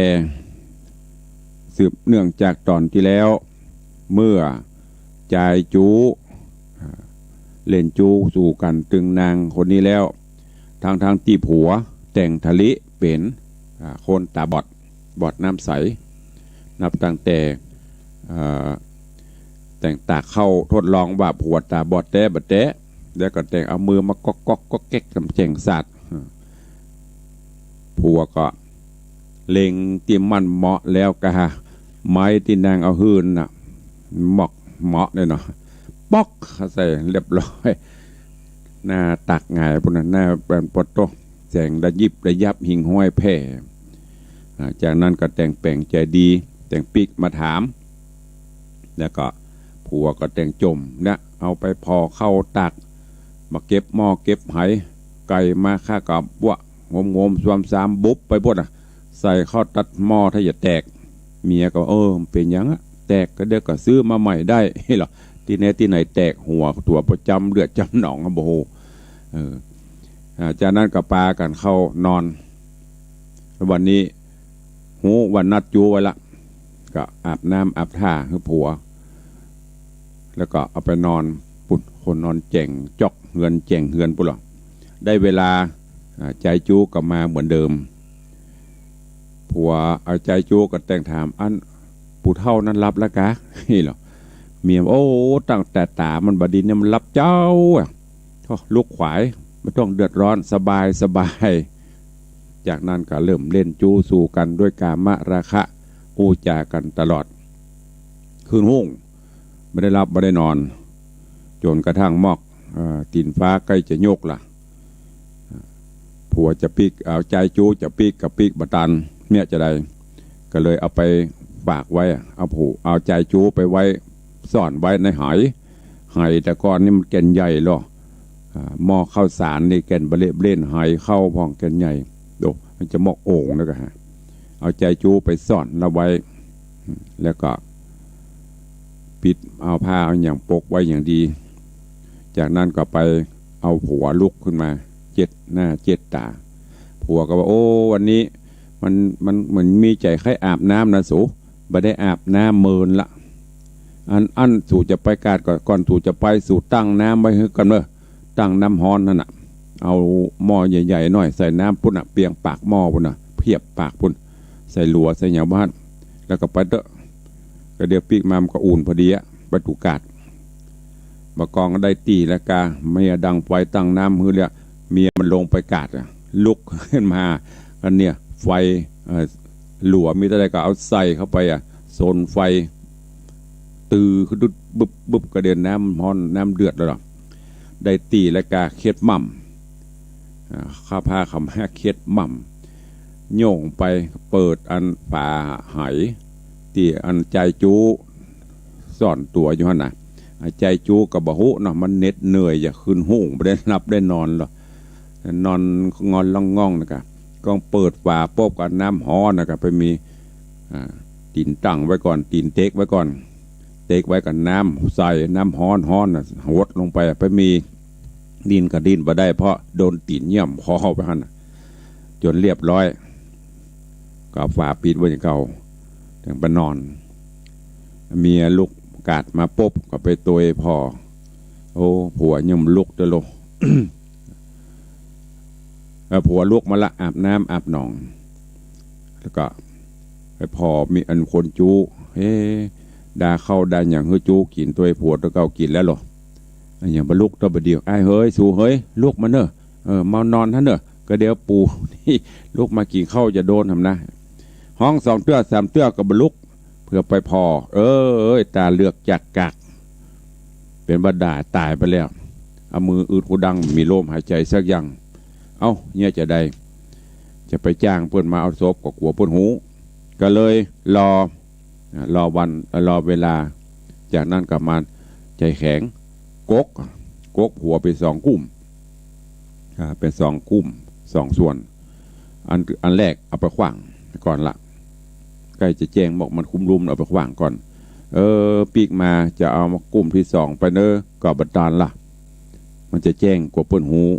สืบเนื่องจากต๋อนตี้แล้ว เมื่อจายจู๊ อ่า เล่นจู๊สู่กั๋นตึงนางคนนี้แล้ว ทั้งๆ ตี้ผัวแต่งถลิเป๋น อ่า คนต๋าบอด บอดน้ำใส นับตั้งแต่ เอ่อ แต่งตากข้าวทดลองว่าผัวต๋าบอดแต๊บ่แต๊ แล้วก็แต่งเอามือมาก๊อกๆ ก๊อกแก๊กกำแจ้งสาด ผัวก็เล็งตี้มันเหมาะแล้วก็หาไม้ตี้นางเอาหื้อน่ะ เหมาะ เหมาะเลยเนาะ ป๊อก ใส่เรียบร้อย หน้าตักหงายปุ้นน่ะ หน้าแปนปดโต แสงระยิบระยับหิ่งห้อยแผ่ อ่า จากนั้นก็แต่งแป๋งใจ๋ดี แต่งปิ๊กมาถาม แล้วก็ผัวก็แต่งจ่มเนี่ย เอาไปผ่อข้าวตัก มาเก็บหม้อเก็บไห ไก่มาข้าก็บ้ว งมๆ ซวมซามบุบไปบดน่ะ ใส่เข้าตัดหม้อถ้าอย่าแตก เมียก็ เออ มันเป๋นหยังอะ แตกก็เดี๋ยวก็ซื้อมาใหม่ได้ เหรอ ตี้ไหนตี้ไหนแตกหัวตั๋วประจ๋ำเลือดจ๋ำหนองอะ บ่ฮู้ เออ อ่า จากนั้นก็ปากั๋นเข้านอน วันนี้ฮู้วันนัดจู๊ไว้ละ ก็อาบน้ำอาบท่าหื้อผัว แล้วก็เอาไปนอนปุ้น คนนอนแจ้งจ๊อกเฮือนแจ้งเฮือนปุ้นเหรอ ได้เวลา อ่า จายจู๊ก็มาเหมือนเดิม ผัวเอาจายจู๊ก็แต่งถาม อัน ปู่เฒ่านั้นหลับแล้วกา นี่เหรอ เมีย โอ้ ตั้งแต่ต๋ามันบ่ดีเนี่ยมันหลับเจ้าอะ โอ้ ลุกขวาย บ่ต้องเดือดร้อน สบาย สบาย จากนั้นก็เริ่มเล่นจู๊สู่กั๋นด้วยกามราคะ อู้จ๋ากั๋นตลอด คืนฮุ่ง บ่ได้หลับบ่ได้นอน จ๋นกระทั่งมอก เอ่อ ตี๋นฟ้าใก้จะยกละ ผัวจะปิ๊ก เอาจายจู๊จะปิ๊กก็ปิ๊กบ่ตัน เมียจะใด ก็เลยเอาไปฝากไว้ เอาผัว เอาจายจู๊ไปไว้ ซ่อนไว้ในไห ไหแต่ก่อนนี่มันแก่นใหญ่เหรอ อ่า หม้อข้าวสารนี่แก่นบะเละเบ้น ไหข้าวพ่องแก่นใหญ่ โอ้ มันจะหมอกโอ่งแล้วก็ฮะ เอาจายจู๊ไปซ่อนละไว้ แล้วก็ปิด เอาผ้าเอาหยังปกไว้อย่างดี จากนั้นก็ไปเอาผัวลุกขึ้นมา เจ็ดหน้าเจ็ดต๋า ผัวก็ว่า โอ้ วันนี้มัน มันเหมือนมีใจ๋ใค่อาบน้ำนะสู บ่ได้อาบน้ำเมินละ อัน อันสูจะไปกาดก่อน ก่อนสูจะไปสูตั้งน้ำไว้หื้อก่อนเน่อ ตั้งน้ำฮ้อนหั้นน่ะ เอาหม้อใหญ่ๆ หน้อยใส่น้ำปุ้นน่ะ เปียงปากหม้อปุ้นน่ะ เพียบปากปุ้น ใส่หลัวใส่หยังบ่หั้น แล้วก็ไปเต๊อะ ก็เดี๋ยวปิ๊กมามันก็อุ่นพอดีอะ ไปตั๋วกาด บ่ากองได้ตี้แล้วกา เมียดังไฟตั้งน้ำหื้อแล้ว เมียมันลงไปกาดอะ ลุกขึ้นมา อันเนี่ย ไฟ เอ่อ หลัวมีเต้าใดก็เอาใส่เข้าไปอะ สนไฟ ตื้อขึ้นดุดบึบบึบ ก็เดี๋ยวน้ำฮ้อน น้ำเดือดแล้วเหรอ ได้ตี้แล้วกา เข็ดหม่ำ อ่า ข้าพาเขามาเข็ดหม่ำ โย่งไปเปิดอันฝาไห ตี้อันจายจู๊ซ่อนตั๋วอยู่หั้นน่ะ อ่า จายจู๊ก็บ่ฮู้เนาะ มันเหน็ดเหนื่อย จะคืนฮุ่ง บ่ได้หลับได้นอนเหรอ นอนงอนล่องง่องนะกะ ก็เปิดฝาปุ๊บก็น้ำฮ้อนนะกะ ไปมี อ่า ตี๋นตั้งไว้ก่อน ตี๋นเต๊กไว้ก่อน เต๊กไว้กับน้ำใส น้ำฮ้อนฮ้อนน่ะ หดลงไป ไปมี ดิ้นก็ดิ้นบ่ได้ เพราะโดนตี๋นเยี่ยมคอไปหั้นน่ะ จ๋นเรียบร้อย ก็ฝาปิดไว้อย่างเก่า จั่งไปนอน เมียลุกกาดมาปุ๊บ ก็ไปตวยผ่อ โอ้ ผัวยังบ่ลุกเต๊อะโล เอ่อ ผัวลุกมาละ อาบน้ำอาบหนอง แล้วก็ไปผ่อมีอันคนจู๊ เฮ้ ดาข้าวดาหยังหื้อจู๊กิ๋น ตวยผัวตวยเก่ากิ๋นแล้วเหรอ อะหยังบ่ลุกเต๊อะบ่าเดี่ยว อ้ายเหย สูเหย ลุกมาเน่อ เออ มานอนหั้นเน่อ ก็เดี๋ยวปู่นี่ลุกมากิ๋นข้าวจะโดนหำนะ ฮ้องสองเตื้อสามเตื้อก็บ่ลุก เปื้อไปผ่อ เอ้ย ต๋าเหลือกจากกัก เป๋นบ่าด่าต๋ายไปแล้ว เอามืออึดหูดัง บ่มีลมหายใจ๋สักอย่าง เอ้า เนี่ยจะใด จะไปจ้างเปิ้นมาเอาศพก็กั๋วเปิ้นฮู้ ก็เลยรอ อ่า รอวัน รอเวลา จากนั้นก็มาใจ๋แข็ง กก กกหัวเป๋นสองกุ้ม อ่า เป๋นสองกุ้ม สองส่วน อัน อันแรกเอาไปขว้างก่อนละ ใก้จะแจ้งมอกมันคุ้มลุ่ม เอาไปขว้างก่อน เออ ปิ๊กมาจะเอามากุ้มตี้สองไปเน่อ ก็บ่ตานละ มันจะแจ้งกั๋วเปิ้นฮู้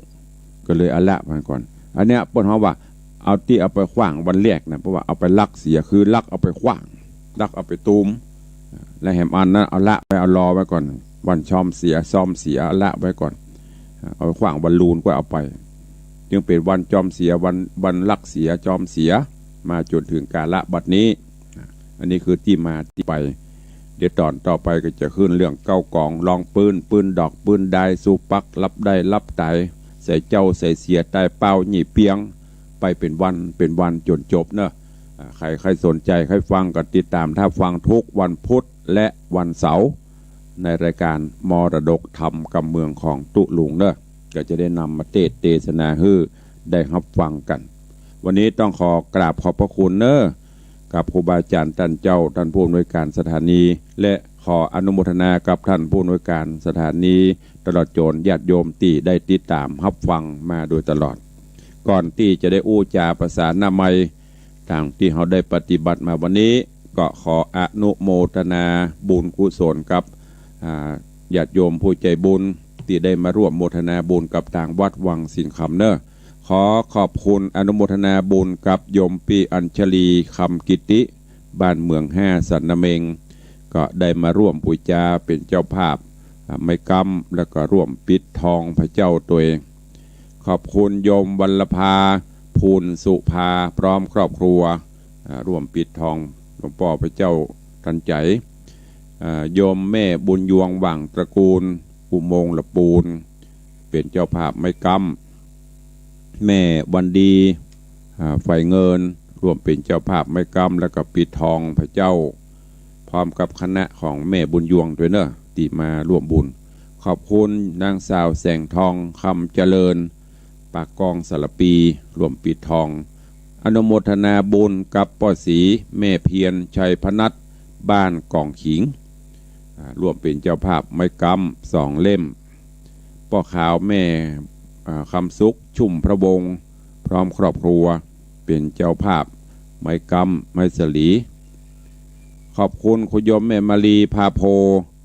ก็เลยเอาละมันก่อน อันเนี้ยเปิ้นฮ้องว่า เอาตี้เอาไปขว้างวันแรกนะ เพราะว่าเอาไปลักเสีย คือลักเอาไปขว้าง ลักเอาไปตุ้ม และแหมอันนั้นเอาละไว้ เอารอไว้ก่อน วันจอมเสีย จอมเสีย เอาละไว้ก่อน เอาไปขว้างวันลูนก็เอาไป จึงเป๋นวันจอมเสีย วัน วันลักเสีย จอมเสีย มาจ๋นเถิงกาละบัดนี้ อันนี้คือตี้มาตี้ไป เดี๋ยวต๋อนต่อไปก็จะขึ้นเรื่องเก๊ากอง รองปื๊น ปื๊นดอก ปื๊นดาย สูบปัก ลับได้ลับต๋าย ใส่เจ๊าใส่เสีย ต๋ายเป้า หยี่เปียง ไปเป๋นวันเป๋นวันจ๋นจบเน่อ อ่า ใผใค่สนใจ๋ใค่ฟังก็ติดต๋าม ถ้าฟังทุกวันพุธและวันเสาร์ ในรายการมรดกธรรมกำเมืองของตุ๊ลุงเน่อ ก็จะได้นำมาเตสน์เตสนาหื้อได้ฮับฟังกั๋น วันนี้ต้องขอกราบขอบพระคุณเน่อ กับครูบาอาจ๋ารย์ต้านเจ้า ต้านผู้อำนวยการสถานี และขออนุโมทนากับต้านผู้อำนวยการสถานี ตลอดจ๋นญาติโยมตี้ได้ติดต๋ามฮับฟังมาโดยตลอด ก่อนตี้จะได้อู้จ๋าประสานามัย ต๋างตี้เฮาได้ปฏิบัติมาวันนี้ ก็ขออนุโมทนาบุญกุศลกับ อ่า ญาติโยมผู้ใจ๋บุญ ตี้ได้มาร่วมโมทนาบุญกับตางวัดวังสิงห์คำเน่อ ขอขอบคุณอนุโมทนาบุญกับโยมปี้อัญชลี คำกิติ บ้านเมืองห้า สันนาเม็ง ก็ได้มาร่วมปู๋จาเป๋นเจ้าภาพ อ่า ไม้ก๊ำ แล้วก็ร่วมปิดทองพระเจ้าตวย ขอบคุณโยมวัลลภา ภูลสุภา พร้อมครอบครัว อ่า ร่วมปิดทองหลวงป้อพระเจ้าตันใจ๋ อ่า โยมแม่บุญยวง หว่างตระกูล อุโมงค์ละปูน เป๋นเจ้าภาพไม้ก๊ำ แม่วันดี อ่า ไฟเงิน ร่วมเป๋นเจ้าภาพไม้ก๊ำ แล้วก็ปิดทองพระเจ้า พร้อมกับคณะของแม่บุญยวงตวยเน่อ ตี้มาร่วมบุญ ขอบคุณนางสาวแสงทอง คำเจริญ ปากกองสารปี ร่วมปิดทอง อนุโมทนาบุญกับป้อศรี แม่เพียร ชัยพนัส บ้านกองขิง อ่า ร่วมเป๋นเจ้าภาพไม้ก๊ำสองเล่ม ป้อขาว แม่ อ่า คำสุข ชุ่มพระวงศ์ พร้อมครอบครัว เป๋นเจ้าภาพไม้ก๊ำไม้สลี ขอบคุณคุณโยมแม่มาลี พาโพ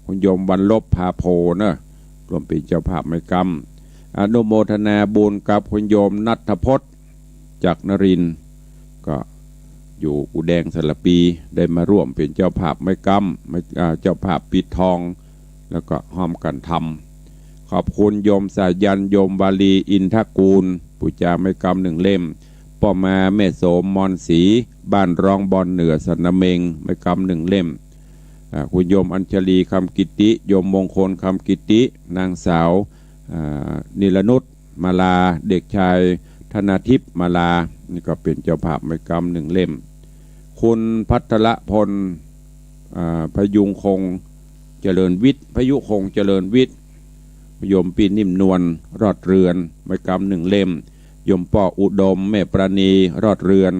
คุณโยมวันลบ พาโพเน่อ ร่วมเป๋นเจ้าภาพไม้ก๊ำ อนุโมทนาบุญกับคุณโยมณัฐพจน์ จักรนรินทร์ ก็อยู่กู่แดงสารปี ได้มาร่วมเป๋นเจ้าภาพไม้ก๊ำ ไม้ อ่า เจ้าภาพปิดทอง แล้วก็ฮ่วมกั๋นทำ ขอบคุณโยมสายัณ โยมวาลี อินทกูล ปู๋จาไม้ก๊ำหนึ่งเล่ม ป้อมาแม่โสม มอนศรี บ้านร้องบอนเหนือ สันนาเม็ง ไม้ก๊ำหนึ่งเล่ม อ่า คุณโยมอัญชลี คำกิติ โยมมงคล คำกิติ นางสาว อ่า นิรนุช มาลา เด็กชาย ธนาทิพย์ มาลา นี่ก็เป๋นเจ้าภาพไม้ก๊ำหนึ่งเล่ม คุณภัทรพล อ่า พยุงคงษ์ เจริญวิทย์ พยุคงษ์ เจริญวิทย์ โยมปี้นิ่มนวล รอดเรือน ไม้ก๊ำหนึ่งเล่ม โยมป้ออุดม แม่ปราณี รอดเรือน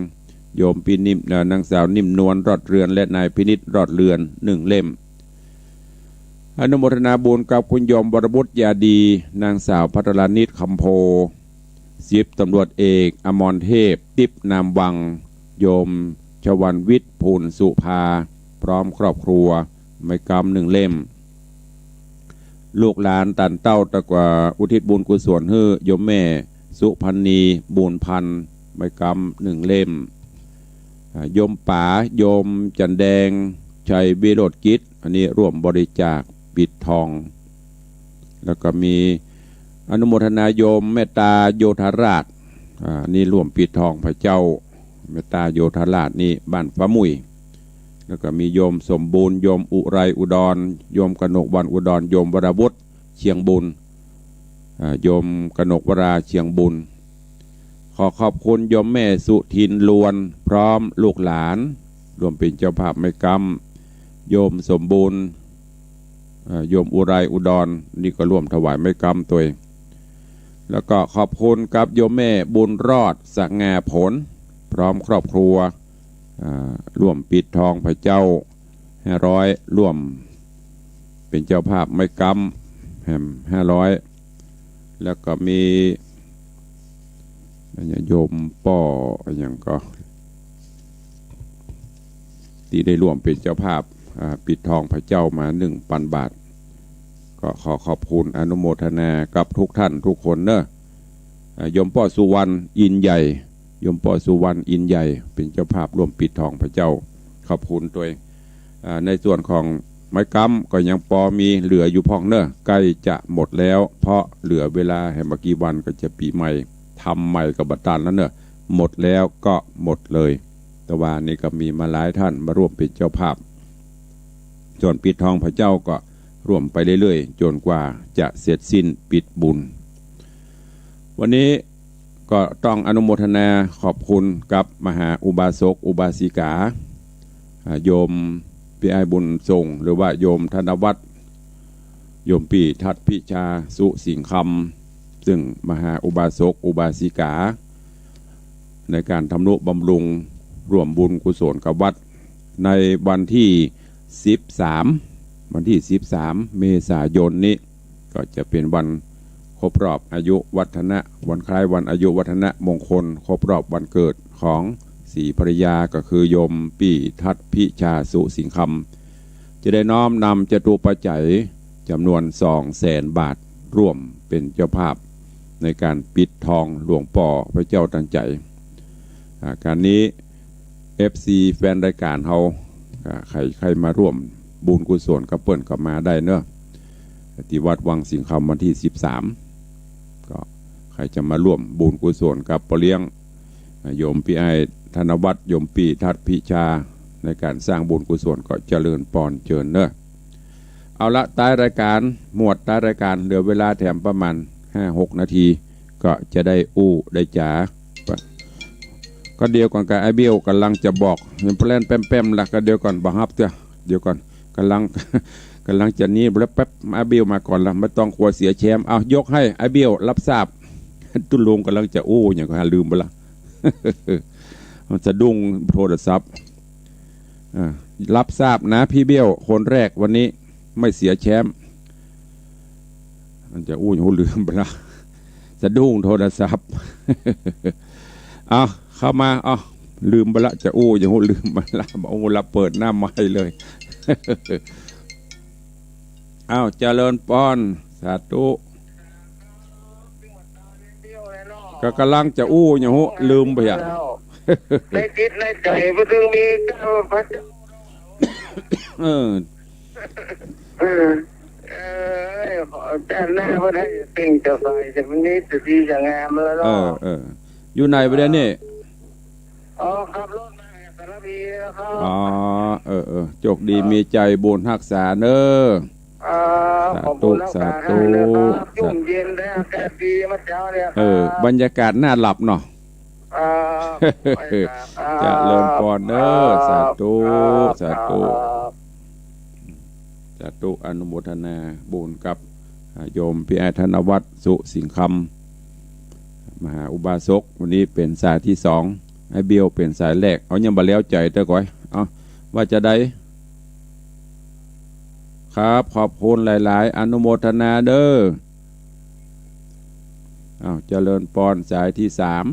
โยมปี้นิ่ม เอ่อ นางสาวนิ่มนวล รอดเรือน และนายพินิจ รอดเรือน หนึ่งเล่ม อนุโมทนาบุญกับคุณโยมวรบุตร ยาดี นางสาวภัทรานิช คำโพ สิบตำรวจเอก อมรเทพ ติ๊บนามวัง โยมชวันวิทย์ ภูลสุภา พร้อมครอบครัว ไม้ก๊ำหนึ่งเล่ม ลูกหลานต้านเต้าตะกัวอุทิศบุญกุศลหื้อ โยมแม่สุพรรณี บุญพันธ์ ไม้ก๊ำหนึ่งเล่ม อ่า โยมป๋า โยมจันแดง ชัยวิโรจน์กิจ อันนี้ร่วมบริจาคปิดทอง แล้วก็มีอนุโมทนาโยมเมตตาโยธาราช อ่า นี่ร่วมปิดทองพระเจ้า เมตตาโยธาราช นี่บ้านฟ้ามุ่ย แล้วก็มีโยมสมบูรณ์ โยมอุไรอุดร โยมกนกวรรณอุดร โยมวรวุฒิ เชียงบุญ อ่า โยมกนกวรา เชียงบุญ ขอขอบคุณโยมแม่สุทิน ลวน พร้อมลูกหลาน ร่วมเป๋นเจ้าภาพไม้ก๊ำ โยมสมบูรณ์ เอ่อ โยมอุไรอุดร นี่ก็ร่วมถวายไม้กำตวย แล้วก็ขอบคุณกับโยมแม่บุญรอด สง่าผล พร้อมครอบครัว อ่า ร่วมปิดทองพระเจ้า ห้าร้อย ร่วมเป๋นเจ้าภาพไม้กำแหม ห้าร้อย แล้วก็มี โยมป้ออะหยังก็ ตี้ได้ร่วมเป๋นเจ้าภาพ อ่า ปิดทองพระเจ้ามา หนึ่งปันบาท ก็ขอขอบคุณอนุโมทนากับทุกท่านทุกคนเนอะ อ่า โยมป้อสุวรรณ อินใหญ่ โยมป้อสุวรรณ อินใหญ่ เป๋นเจ้าภาพร่วมปิดทองพระเจ้า ขอบคุณตวย อ่า ในส่วนของไม้กำก็ยังปอมีเหลืออยู่พ่องเนอะ ใก้จะหมดแล้ว เพราะเหลือเวลาแหมบ่กี่วันก็จะปี๋ใหม่ ทำใหม่ก็บ่ตันแล้วเนอะ หมดแล้วก็หมดเลย แต่ว่านี่ก็มีมาหลายท่านมาร่วมเป๋นเจ้าภาพ ส่วนปิดทองพระเจ้าก็ร่วมไปเรื่อยๆ จ๋นกว่าจะเสร็จสิ้นปิดบุญ วันนี้ก็ต้องอนุโมทนาขอบคุณกับมหาอุบาสกอุบาสิกา อ่า โยมปี้อ้ายบุญส่ง หรือว่าโยมธนวัฒน์ โยมปี้ทัดพิชา สุสิงห์คำ ซึ่งมหาอุบาสกอุบาสิกา ในก๋านทำนุบำรุงร่วมบุญกุศลกับวัด ในวันตี้สิบสาม วันตี้สิบสามเมษายนนี้ ก็จะเป๋นวันครบรอบอายุวัฒนะ วันคล้ายวันอายุวัฒนะมงคล ครบรอบวันเกิดของศรีภริยา ก็คือโยมปี้ทัดพิชา สุสิงห์คำ จะได้น้อมนำจตุปัจจัยจ๋ำนวนสองแสนบาท ร่วมเป๋นเจ้าภาพในก๋านปิดทองหลวงป้อพระเจ้าตันใจ๋ อ่า ก๋านนี้ เอฟซี แฟนรายก๋านเฮา อ่า ใผ ใผมาร่วมบุญกุศลกับเปิ้นก็มาได้เนอะ ตี้วัดวังสิงห์คำวันตี้สิบสาม ก็ใผจะมาร่วมบุญกุศลกับป้อเลี้ยง อ่า โยมปี้อ้ายธนวัฒน์ โยมปี้ทัดพิชา ในก๋านสร้างบุญกุศลก็เจริญปอนเจิญเนอะ เอาละ ต๊ายรายก๋าน หมวดต๊ายรายก๋าน เหลือเวลาแถมประมาณห้าหกนาที ก็จะได้อู้ได้จ๋า ก็เดี๋ยวก่อน ก็ไอ้เบี้ยวก่ำลังจะบอก ยังแปลนแป้มๆ ละ ก็เดี๋ยวก่อน บ่ฮับเตื้อ เดี๋ยวก่อน ก่ำลัง ก่ำลังจะนี้ แป๊บๆ ไอ้เบี้ยวมาก่อนละ บ่ต้องกั๋วเสียแชมป์ เอา ยกหื้อไอ้เบี้ยวฮับทราบ ตุ๊ลุงก่ำลังจะอู้หยังก็หาลืมไปละ มันสะดุ้งโทรศัพท์ อ่า ฮับทราบนะ ปี้เบี้ยว คนแรกวันนี้ ไม่เสียแชมป์ มันจะอู้หยังลืมไปละ สะดุ้งโทรศัพท์ เอา เข้ามา เอา ลืมไปละ จะอู้หยังลืมไปละ บ่อู้ละ เปิดหน้าไมค์เลย เอา เจริญปอน สาธุ ก็ก่ำลังจะอู้หยังลืมไปอะ ในจิตในใจ๋บ่ต้องมีเจ้าพระเจ้า เออ เออ เออ ขอชาติหน้าบ่ได้เป่งจะไป จะมีแต่ดีจะงามแล้วเนาะ เออ เออ อยู่ไหนบ่าดนี้ อ๋อ ขับรถมาสารพีแล้วครับ อ๋อ เออ เออ โจคดี มีใจ๋บุญฮักษาเน้อ อ่า สาธุ ขอบคุณฮักษา สาธุ ให้นะครับ ยุ่มเย็นและอากาศดีเมื่อเช้าเนี่ยครับ เออ บรรยากาศน่าหลับเนาะ อ่า เจริญปอนเน้อ ครับ สาธุ ครับ สาธุ ครับ สาธุ อนุโมทนาบุญกับ อ่า โยมปี้อ้ายธนวัฒน์ สุสิงห์คำ มหาอุบาสก วันนี้เป๋นสายตี้สอง ไอ้เบี้ยวเป๋นสายแรก เอา ยังบ่แล้วใจ๋เตื้อก่อย เอา ว่าจะใด ครับ ขอบคุณหลายๆ อนุโมทนาเน้อ เอา เจริญปอน สายตี้สาม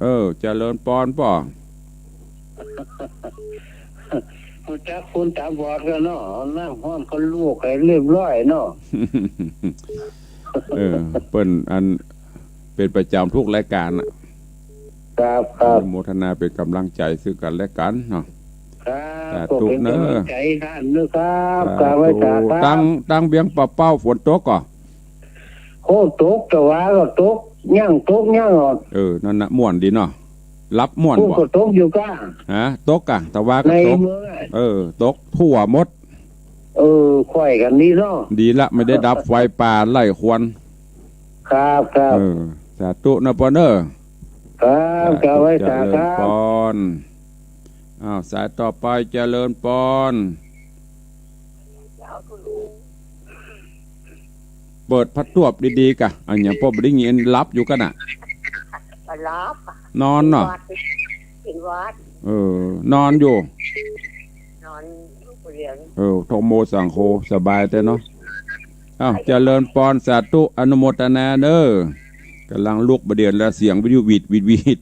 เออ เจริญปอนป้อ ฮู้จักคนต๋าบอดกั๋นเนาะ เอาน้ำฮ้อนก็ลวกหื้อเรียบร้อยเนาะ เออ เปิ้นอัน เป๋นประจ๋ำทุกรายก๋านน่ะ ครับ ครับ อนุโมทนาเป๋นก๋ำลังใจ๋ซึ่งกั๋นและกั๋นเนาะ ครับ สาธุ ก็เป๋นก๋ำลังใจ๋ เน้อ ท่านเน้อครับ สาธุ กราบไหว้สาครับ ตัง ตังเวียงป่าเป้าฝนตกก่อ โอ้ ตก ตะวาก็ตก ยังตก ยังอ่ะ เออ นั่นน่ะ ม่วนดีเนาะ หลับม่วน ฝน บ่ ก็ตกอยู่ก้า ฮะ ตกก่ะ ตะวาก็ตก ในเมืองอะ เออ ตกทั่วหมด เออ ค่อยกั๋นดีเนาะ ดีละ บ่ได้ดับไฟป่าไล่ควัน ครับ ครับ เออ สาธุนะป้อเน้อ ครับ สาธุ กราบไหว้สาครับ เจริญปอน อ้าว สายต่อไป เจริญปอน เปิดผ้าตวบดีๆ กะ อันเนี้ย ป้อบ่ได้ยิน หลับอยู่กั๋นน่ะ หลับ นอนเนาะ เป๋นหวัด เป๋นหวัด เออ นอนอยู่ นอนอยู่คนเดียว เออ ธัมโมสังโฆ สบายแต่เนาะ อ้าว เจริญปอน สาธุ อนุโมทนาเน้อ ก่ำลังลุกบ่าเดี่ยวละ เสียงวิทยุหวีด หวีด หวีด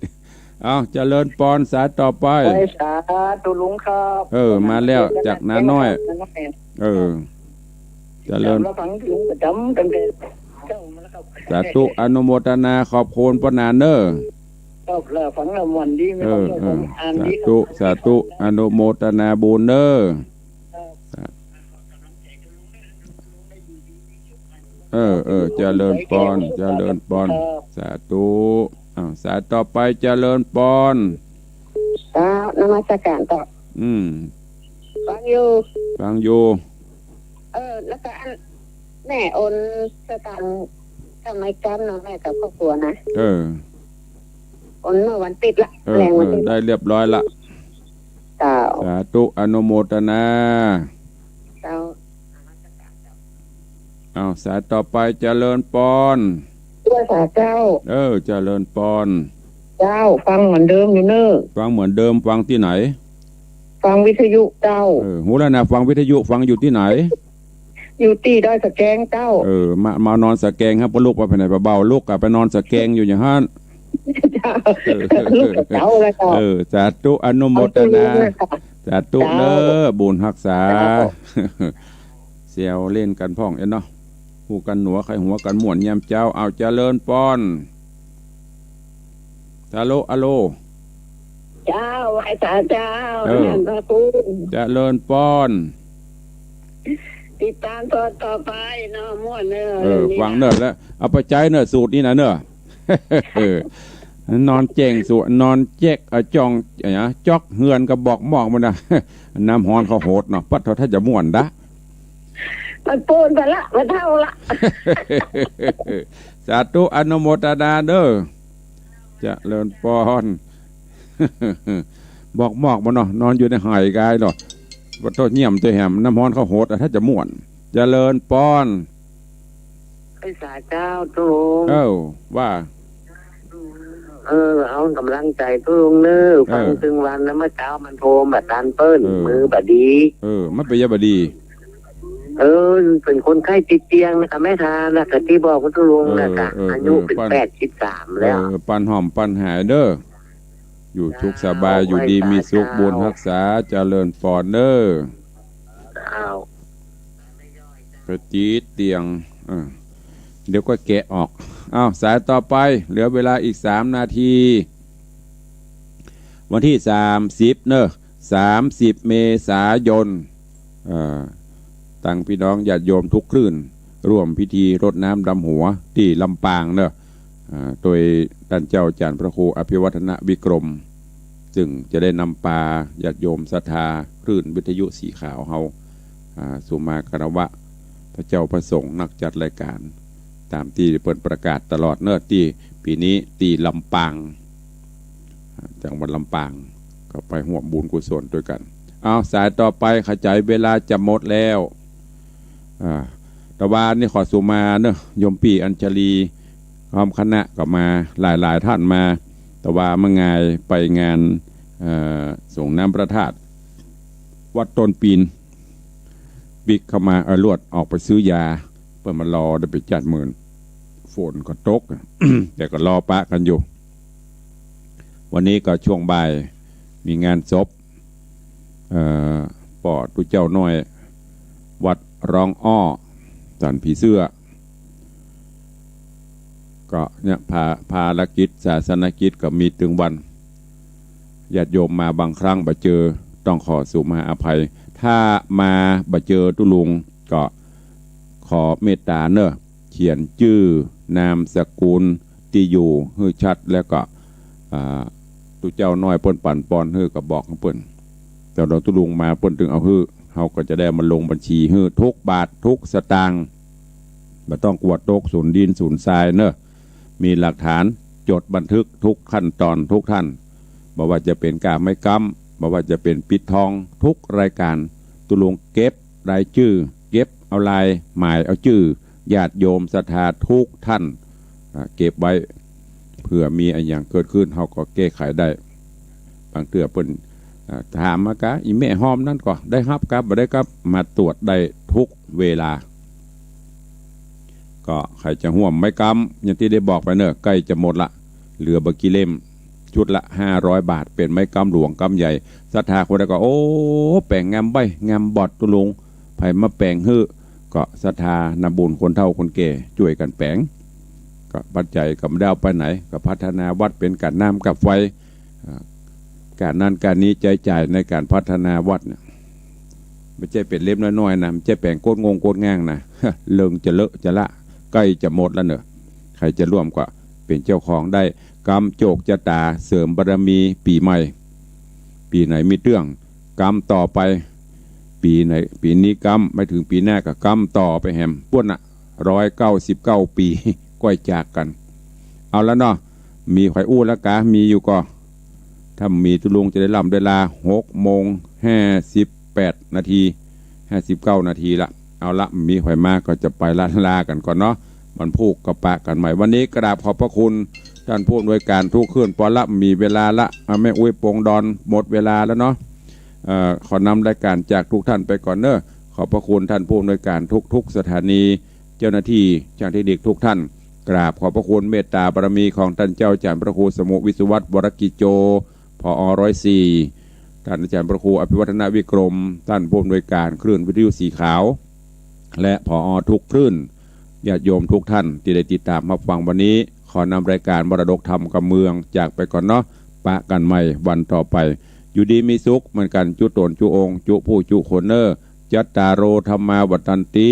อ้าว เจริญปอน สายต่อไป โอ้ย สาธุลุงครับ เออ มาแล้ว จากนาน้อย นาน้อย เออ เจริญ จำละฟังลุงประจำตั้งแต่เช้ามาแล้วครับ สาธุ อนุโมทนา ขอบคุณป้อหนาเน้อ ครับ แล้วฟังแล้วม่วนดี เออ มีความสุข เออ อ่านดีครับ สาธุ สาธุ อนุโมทนาบุญเน้อ ครับ เออ เออ เจริญปอน เจริญปอน ครับ สาธุ อ้าว สายต่อไป เจริญปอน ครับ นมัสการเจ้า อืม ฟังอยู่ ฟังอยู่ เออ แล้วก็อัน แม่โอนสตางค์ สมัยก่อนเนาะ แม่กับครอบครัวนะ เออ โอนเมื่อวันอาทิตย์ละ เออ แรงวันอาทิตย์ เออ ได้เรียบร้อยละ เจ้า สาธุ อนุโมทนา เจ้า อ้าว สายต่อไป เจริญปอน เจ้า สาเจ้า เออ เจริญปอน เจ้า ฟังเหมือนเดิมอยู่เน้อ ฟังเหมือนเดิม ฟังตี้ไหน ฟังวิทยุเจ้า เออ ฮู้แล้วนะ ฟังวิทยุ ฟังอยู่ตี้ไหน อยู่ตี้ดอยสะแกงเจ้า เออ มา มานอนสะแกงครับ ป้อลุกไปไหน ป้อเบาลุกอะ ไปนอนสะแกงอยู่อย่างหั้น เจ้า เออ ลุกกับเจ้าแล้วเจ้า เออ สาธุ อนุโมทนา เอาตู้เย็นนะคะ สาธุ เจ้า เน้อ บุญฮักษา เจ้า แซวเล่นกั๋นพ่องเอ็นเนาะ ฮู้กั๋นหนัว ใค่หัวกั๋นม่วนยามเจ๊า อ้าว เจริญปอน ฮัลโหล ฮัลโหล เจ้า ไหว้สาเจ้า เออ ท่านพระครู เจริญปอน ติดต๋ามต๋อนต่อไปเนาะ ม่วนเน้อ เออ เรื่องนี้ ฟังเน้อแล้ว เอาไปใจ๊เน้อ สูตรนี้นะเน้อ เออ นอนแจ้งสูตร นอนแจ๊ก เอ่อ จ้อง เอ่อ จ๊อกเฮือนกะบอกหมอกหมดนะ น้ำฮ้อนเข้าโหดเนาะ ปั๊ดเถาะ ถ้าจะม่วนดะ มันปูนไปละ มันเฒ่าละ สาธุ อนุโมทนาเน้อ เจริญปอน บอกหมอกมาเนาะ นอนอยู่ในไหกายเนาะ ปั๊ดเถาะ เยี่ยมเตยแหม น้ำฮ้อนเข้าโหดอะ ถ้าจะม่วน เจริญปอน ไหว้สาเจ้า โต เอ้า ว่า เออ เอาก๋ำลังใจ๋ตุ๊ลุงเน้อ เออ ฟังตึงวันแล้ว เมื่อเจ๊ามันโทรบ่ตันเปิ้น เออ มือบ่ดี เออ มันเป๋นยาบ่ดี เออ เป๋นคนไข้ติดเตียงนะคะ แม่ทา แล้วก็ตี้บอกตุ๊ลุง เออ นะคะ เออ อายุ เออ เป๋น ปัน แปดสิบสามแล้ว เออ ปันหอมปันหายเน้อ อยู่สุขสบาย เจ้า อยู่ดีมีสุข ไหว้สา บุญฮักษา เจ้า เจริญปอนเน้อ เจ้า ไปติดเตียง เออ เดี๋ยวก็แกะออก อ้าว สายต่อไป เหลือเวลาอีกสามนาที วันตี้สามสิบเน้อ สามสิบเมษายน เอ่อ ตังพี่น้องญาติโยมทุกคลื่น ร่วมพิธีรดน้ำดำหัวตี้ลำปางเน้อ อ่า โดยต้านเจ้าอาจ๋ารย์พระครูอภิวัฒนวิกรม ซึ่งจะได้นำปาญาติโยมศรัทธาคลื่นวิทยุสีขาวเฮา อ่า สู่มาคารวะพระเจ้าพระสงฆ์นักจัดรายการ ต๋ามตี้เปิ้นประกาศตลอดเน้อ ตี้ปี๋นี้ตี้ลำปาง อ่า จังหวัดลำปาง ก็ไปฮ่วมบุญกุศลตวยกั๋น อ้าว สายต่อไป ขจายเวลาจะหมดแล้ว อ่า ตะวานี้ขอสู่มาเน้อ โยมปี้อัญชลี พร้อมคณะก็มา หลายๆ ท่านมา ตะวาเมื่องายไปงาน เอ่อ สรงน้ำพระธาตุ วัดต้นปีน ปิ๊กเข้ามา เออ ลวดออกไปซื้อยา เปิ้นมารอได้ไปจัดเมิน ฝนก็ตก แต่ก็รอปะกั๋นอยู่ วันนี้ก็ช่วงบ่ายมีงานศพ เอ่อ ป้อตุ๊เจ้าน้อย วัดร้องอ้อ สันผีเสื้อ ก็เนี่ย ภา- ภารกิจศาสนกิจก็มีตึงวัน ญาติโยมมาบางครั้งบ่เจอ ต้องขอสู่มาอภัย ถ้ามาบ่เจอตุ๊ลุง ก็ขอเมตต๋าเน้อ เขียนจื้อ นามสกุล ตี้อยู่หื้อชัด แล้วก็ อ่า ตุ๊เจ้าน้อยเปิ้นปั๋นปอนหื้อก็บอกหื้อเปิ้น เจ้าหลวงตุ๊ลุงมาเปิ้นตึงเอาหื้อ เฮาก็จะได้มาลงบัญชีหื้อทุกบาททุกสตางค์ บ่ต้องกั๋วตกสูญดินสูญทรายเน้อ มีหลักฐานจดบันทึกทุกขั้นต๋อนทุกท่าน บ่ว่าจะเป๋นก้าไม้ก๊ำ บ่ว่าจะเป๋นปิดทองกู้รายก๋าน ตุ๊ลุงเก็บรายจื้อ เก็บเอาลายหมายเอาจื้อญาติโยมศรัทธากู้ต้าน อ่า เก็บไว้ เผื่อมีอะหยังเกิดขึ้น เฮาก็แก้ไขได้ บางเตื้อเปิ้น อ่า ถามมาก้า อี่แม่ฮอมนั้นก็ได้ฮับกับบ่ได้กับ มาตรวจได้กู้เวลา ก็ใผจะฮ่วมไม้กำ อย่างตี้ได้บอกไปเนาะ ใก้จะหมดละ เหลือบ่กี่เล่ม ชุดละห้าร้อยบาท เป๋นไม้กำหลวงกำใหญ่ ศรัทธาคนใดก็ โอ้ แป๋งงามใบ้ งามบอดตุ๊ลุง ใผมาแป๋งหื้อ ก็ศรัทธานำบุญคนเฒ่าคนแก่จ้วยกั๋นแป๋ง ก็ปัจจัยก็บ่ได้เอาไปไหน ก็พัฒนาวัดเป๋นก๋านน้ำกับไฟ อ่า ก๋านนั้นก๋านนี้ ใจ๊จ่ายในก๋านพัฒนาวัดเนี่ย บ่ใจ้เป๋นเล่มน้อยๆ นะ บ่ใจ้แป๋งโกดงงโกดง่างนะ เริ่มจะเลอะจะละ ใก้จะหมดแล้วเนาะ ใผจะฮ่วมก็เป๋นเจ้าของได้ กำโจกจะต๋าเสริมบารมีปี๋ใหม่ ปี๋ไหนมีเตื้อง กำต่อไป ปี๋ไหน ปี๋นี้กำ บ่เถิงปี๋หน้าก็กำต่อไปแหม ปู๊นน่ะ ร้อยเก้าสิบเก้าปี๋ ก้อยจากกั๋น เอาละเนาะ มีใผอู้ละก้า มีอยู่ก่อ ถ้ามีตุ๊ลุงจะได้ล่ำได้ลา หกโมงห้าสิบแปดนาที ห้าสิบเก้านาทีละ เอาละ มีใผมาก็จะไปละลากั๋นก่อนเนาะ วันพูกก็ปะกั๋นใหม่ วันนี้กราบขอบพระคุณต้านผู้อำนวยก๋านกู้คืน ปอละมีเวลาละ อ่ะ แม่อุ๊ยปงดอน หมดเวลาแล้วเนาะ เอ่อ ขอนำรายก๋านจากกู้ต้านไปก่อนเนาะ ขอบพระคุณต้านผู้อำนวยก๋านกู้ๆ สถานี เจ้าหน้าตี้ ช่างเทคนิคกู้ต้าน กราบขอบพระคุณเมตต๋าบารมีของต้านเจ้าอาจ๋ารย์พระครูสมุห์ วิศวัฒน์ วรกิจโจ ผอ ร้อยสี่ ต้านอาจ๋ารย์พระครูอภิวัฒนวิกรม ต้านผู้อำนวยก๋านคลื่นวิทยุสีขาว และผอ กู้คลื่น ญาติโยมกู้ต้านตี้ได้ติดต๋ามฮับฟังวันนี้ ขอนำรายก๋านมรดกธรรมกำเมืองจากไปก่อนเนาะ ปะกั๋นใหม่วันต่อไป อยู่ดีมีสุขเหมือนกั๋น จุ๊ต๋นจุ๊องค์ จุ๊ผู้จุ๊คนเน่อ จัตตาโร ธัมมา วัฑฒันติ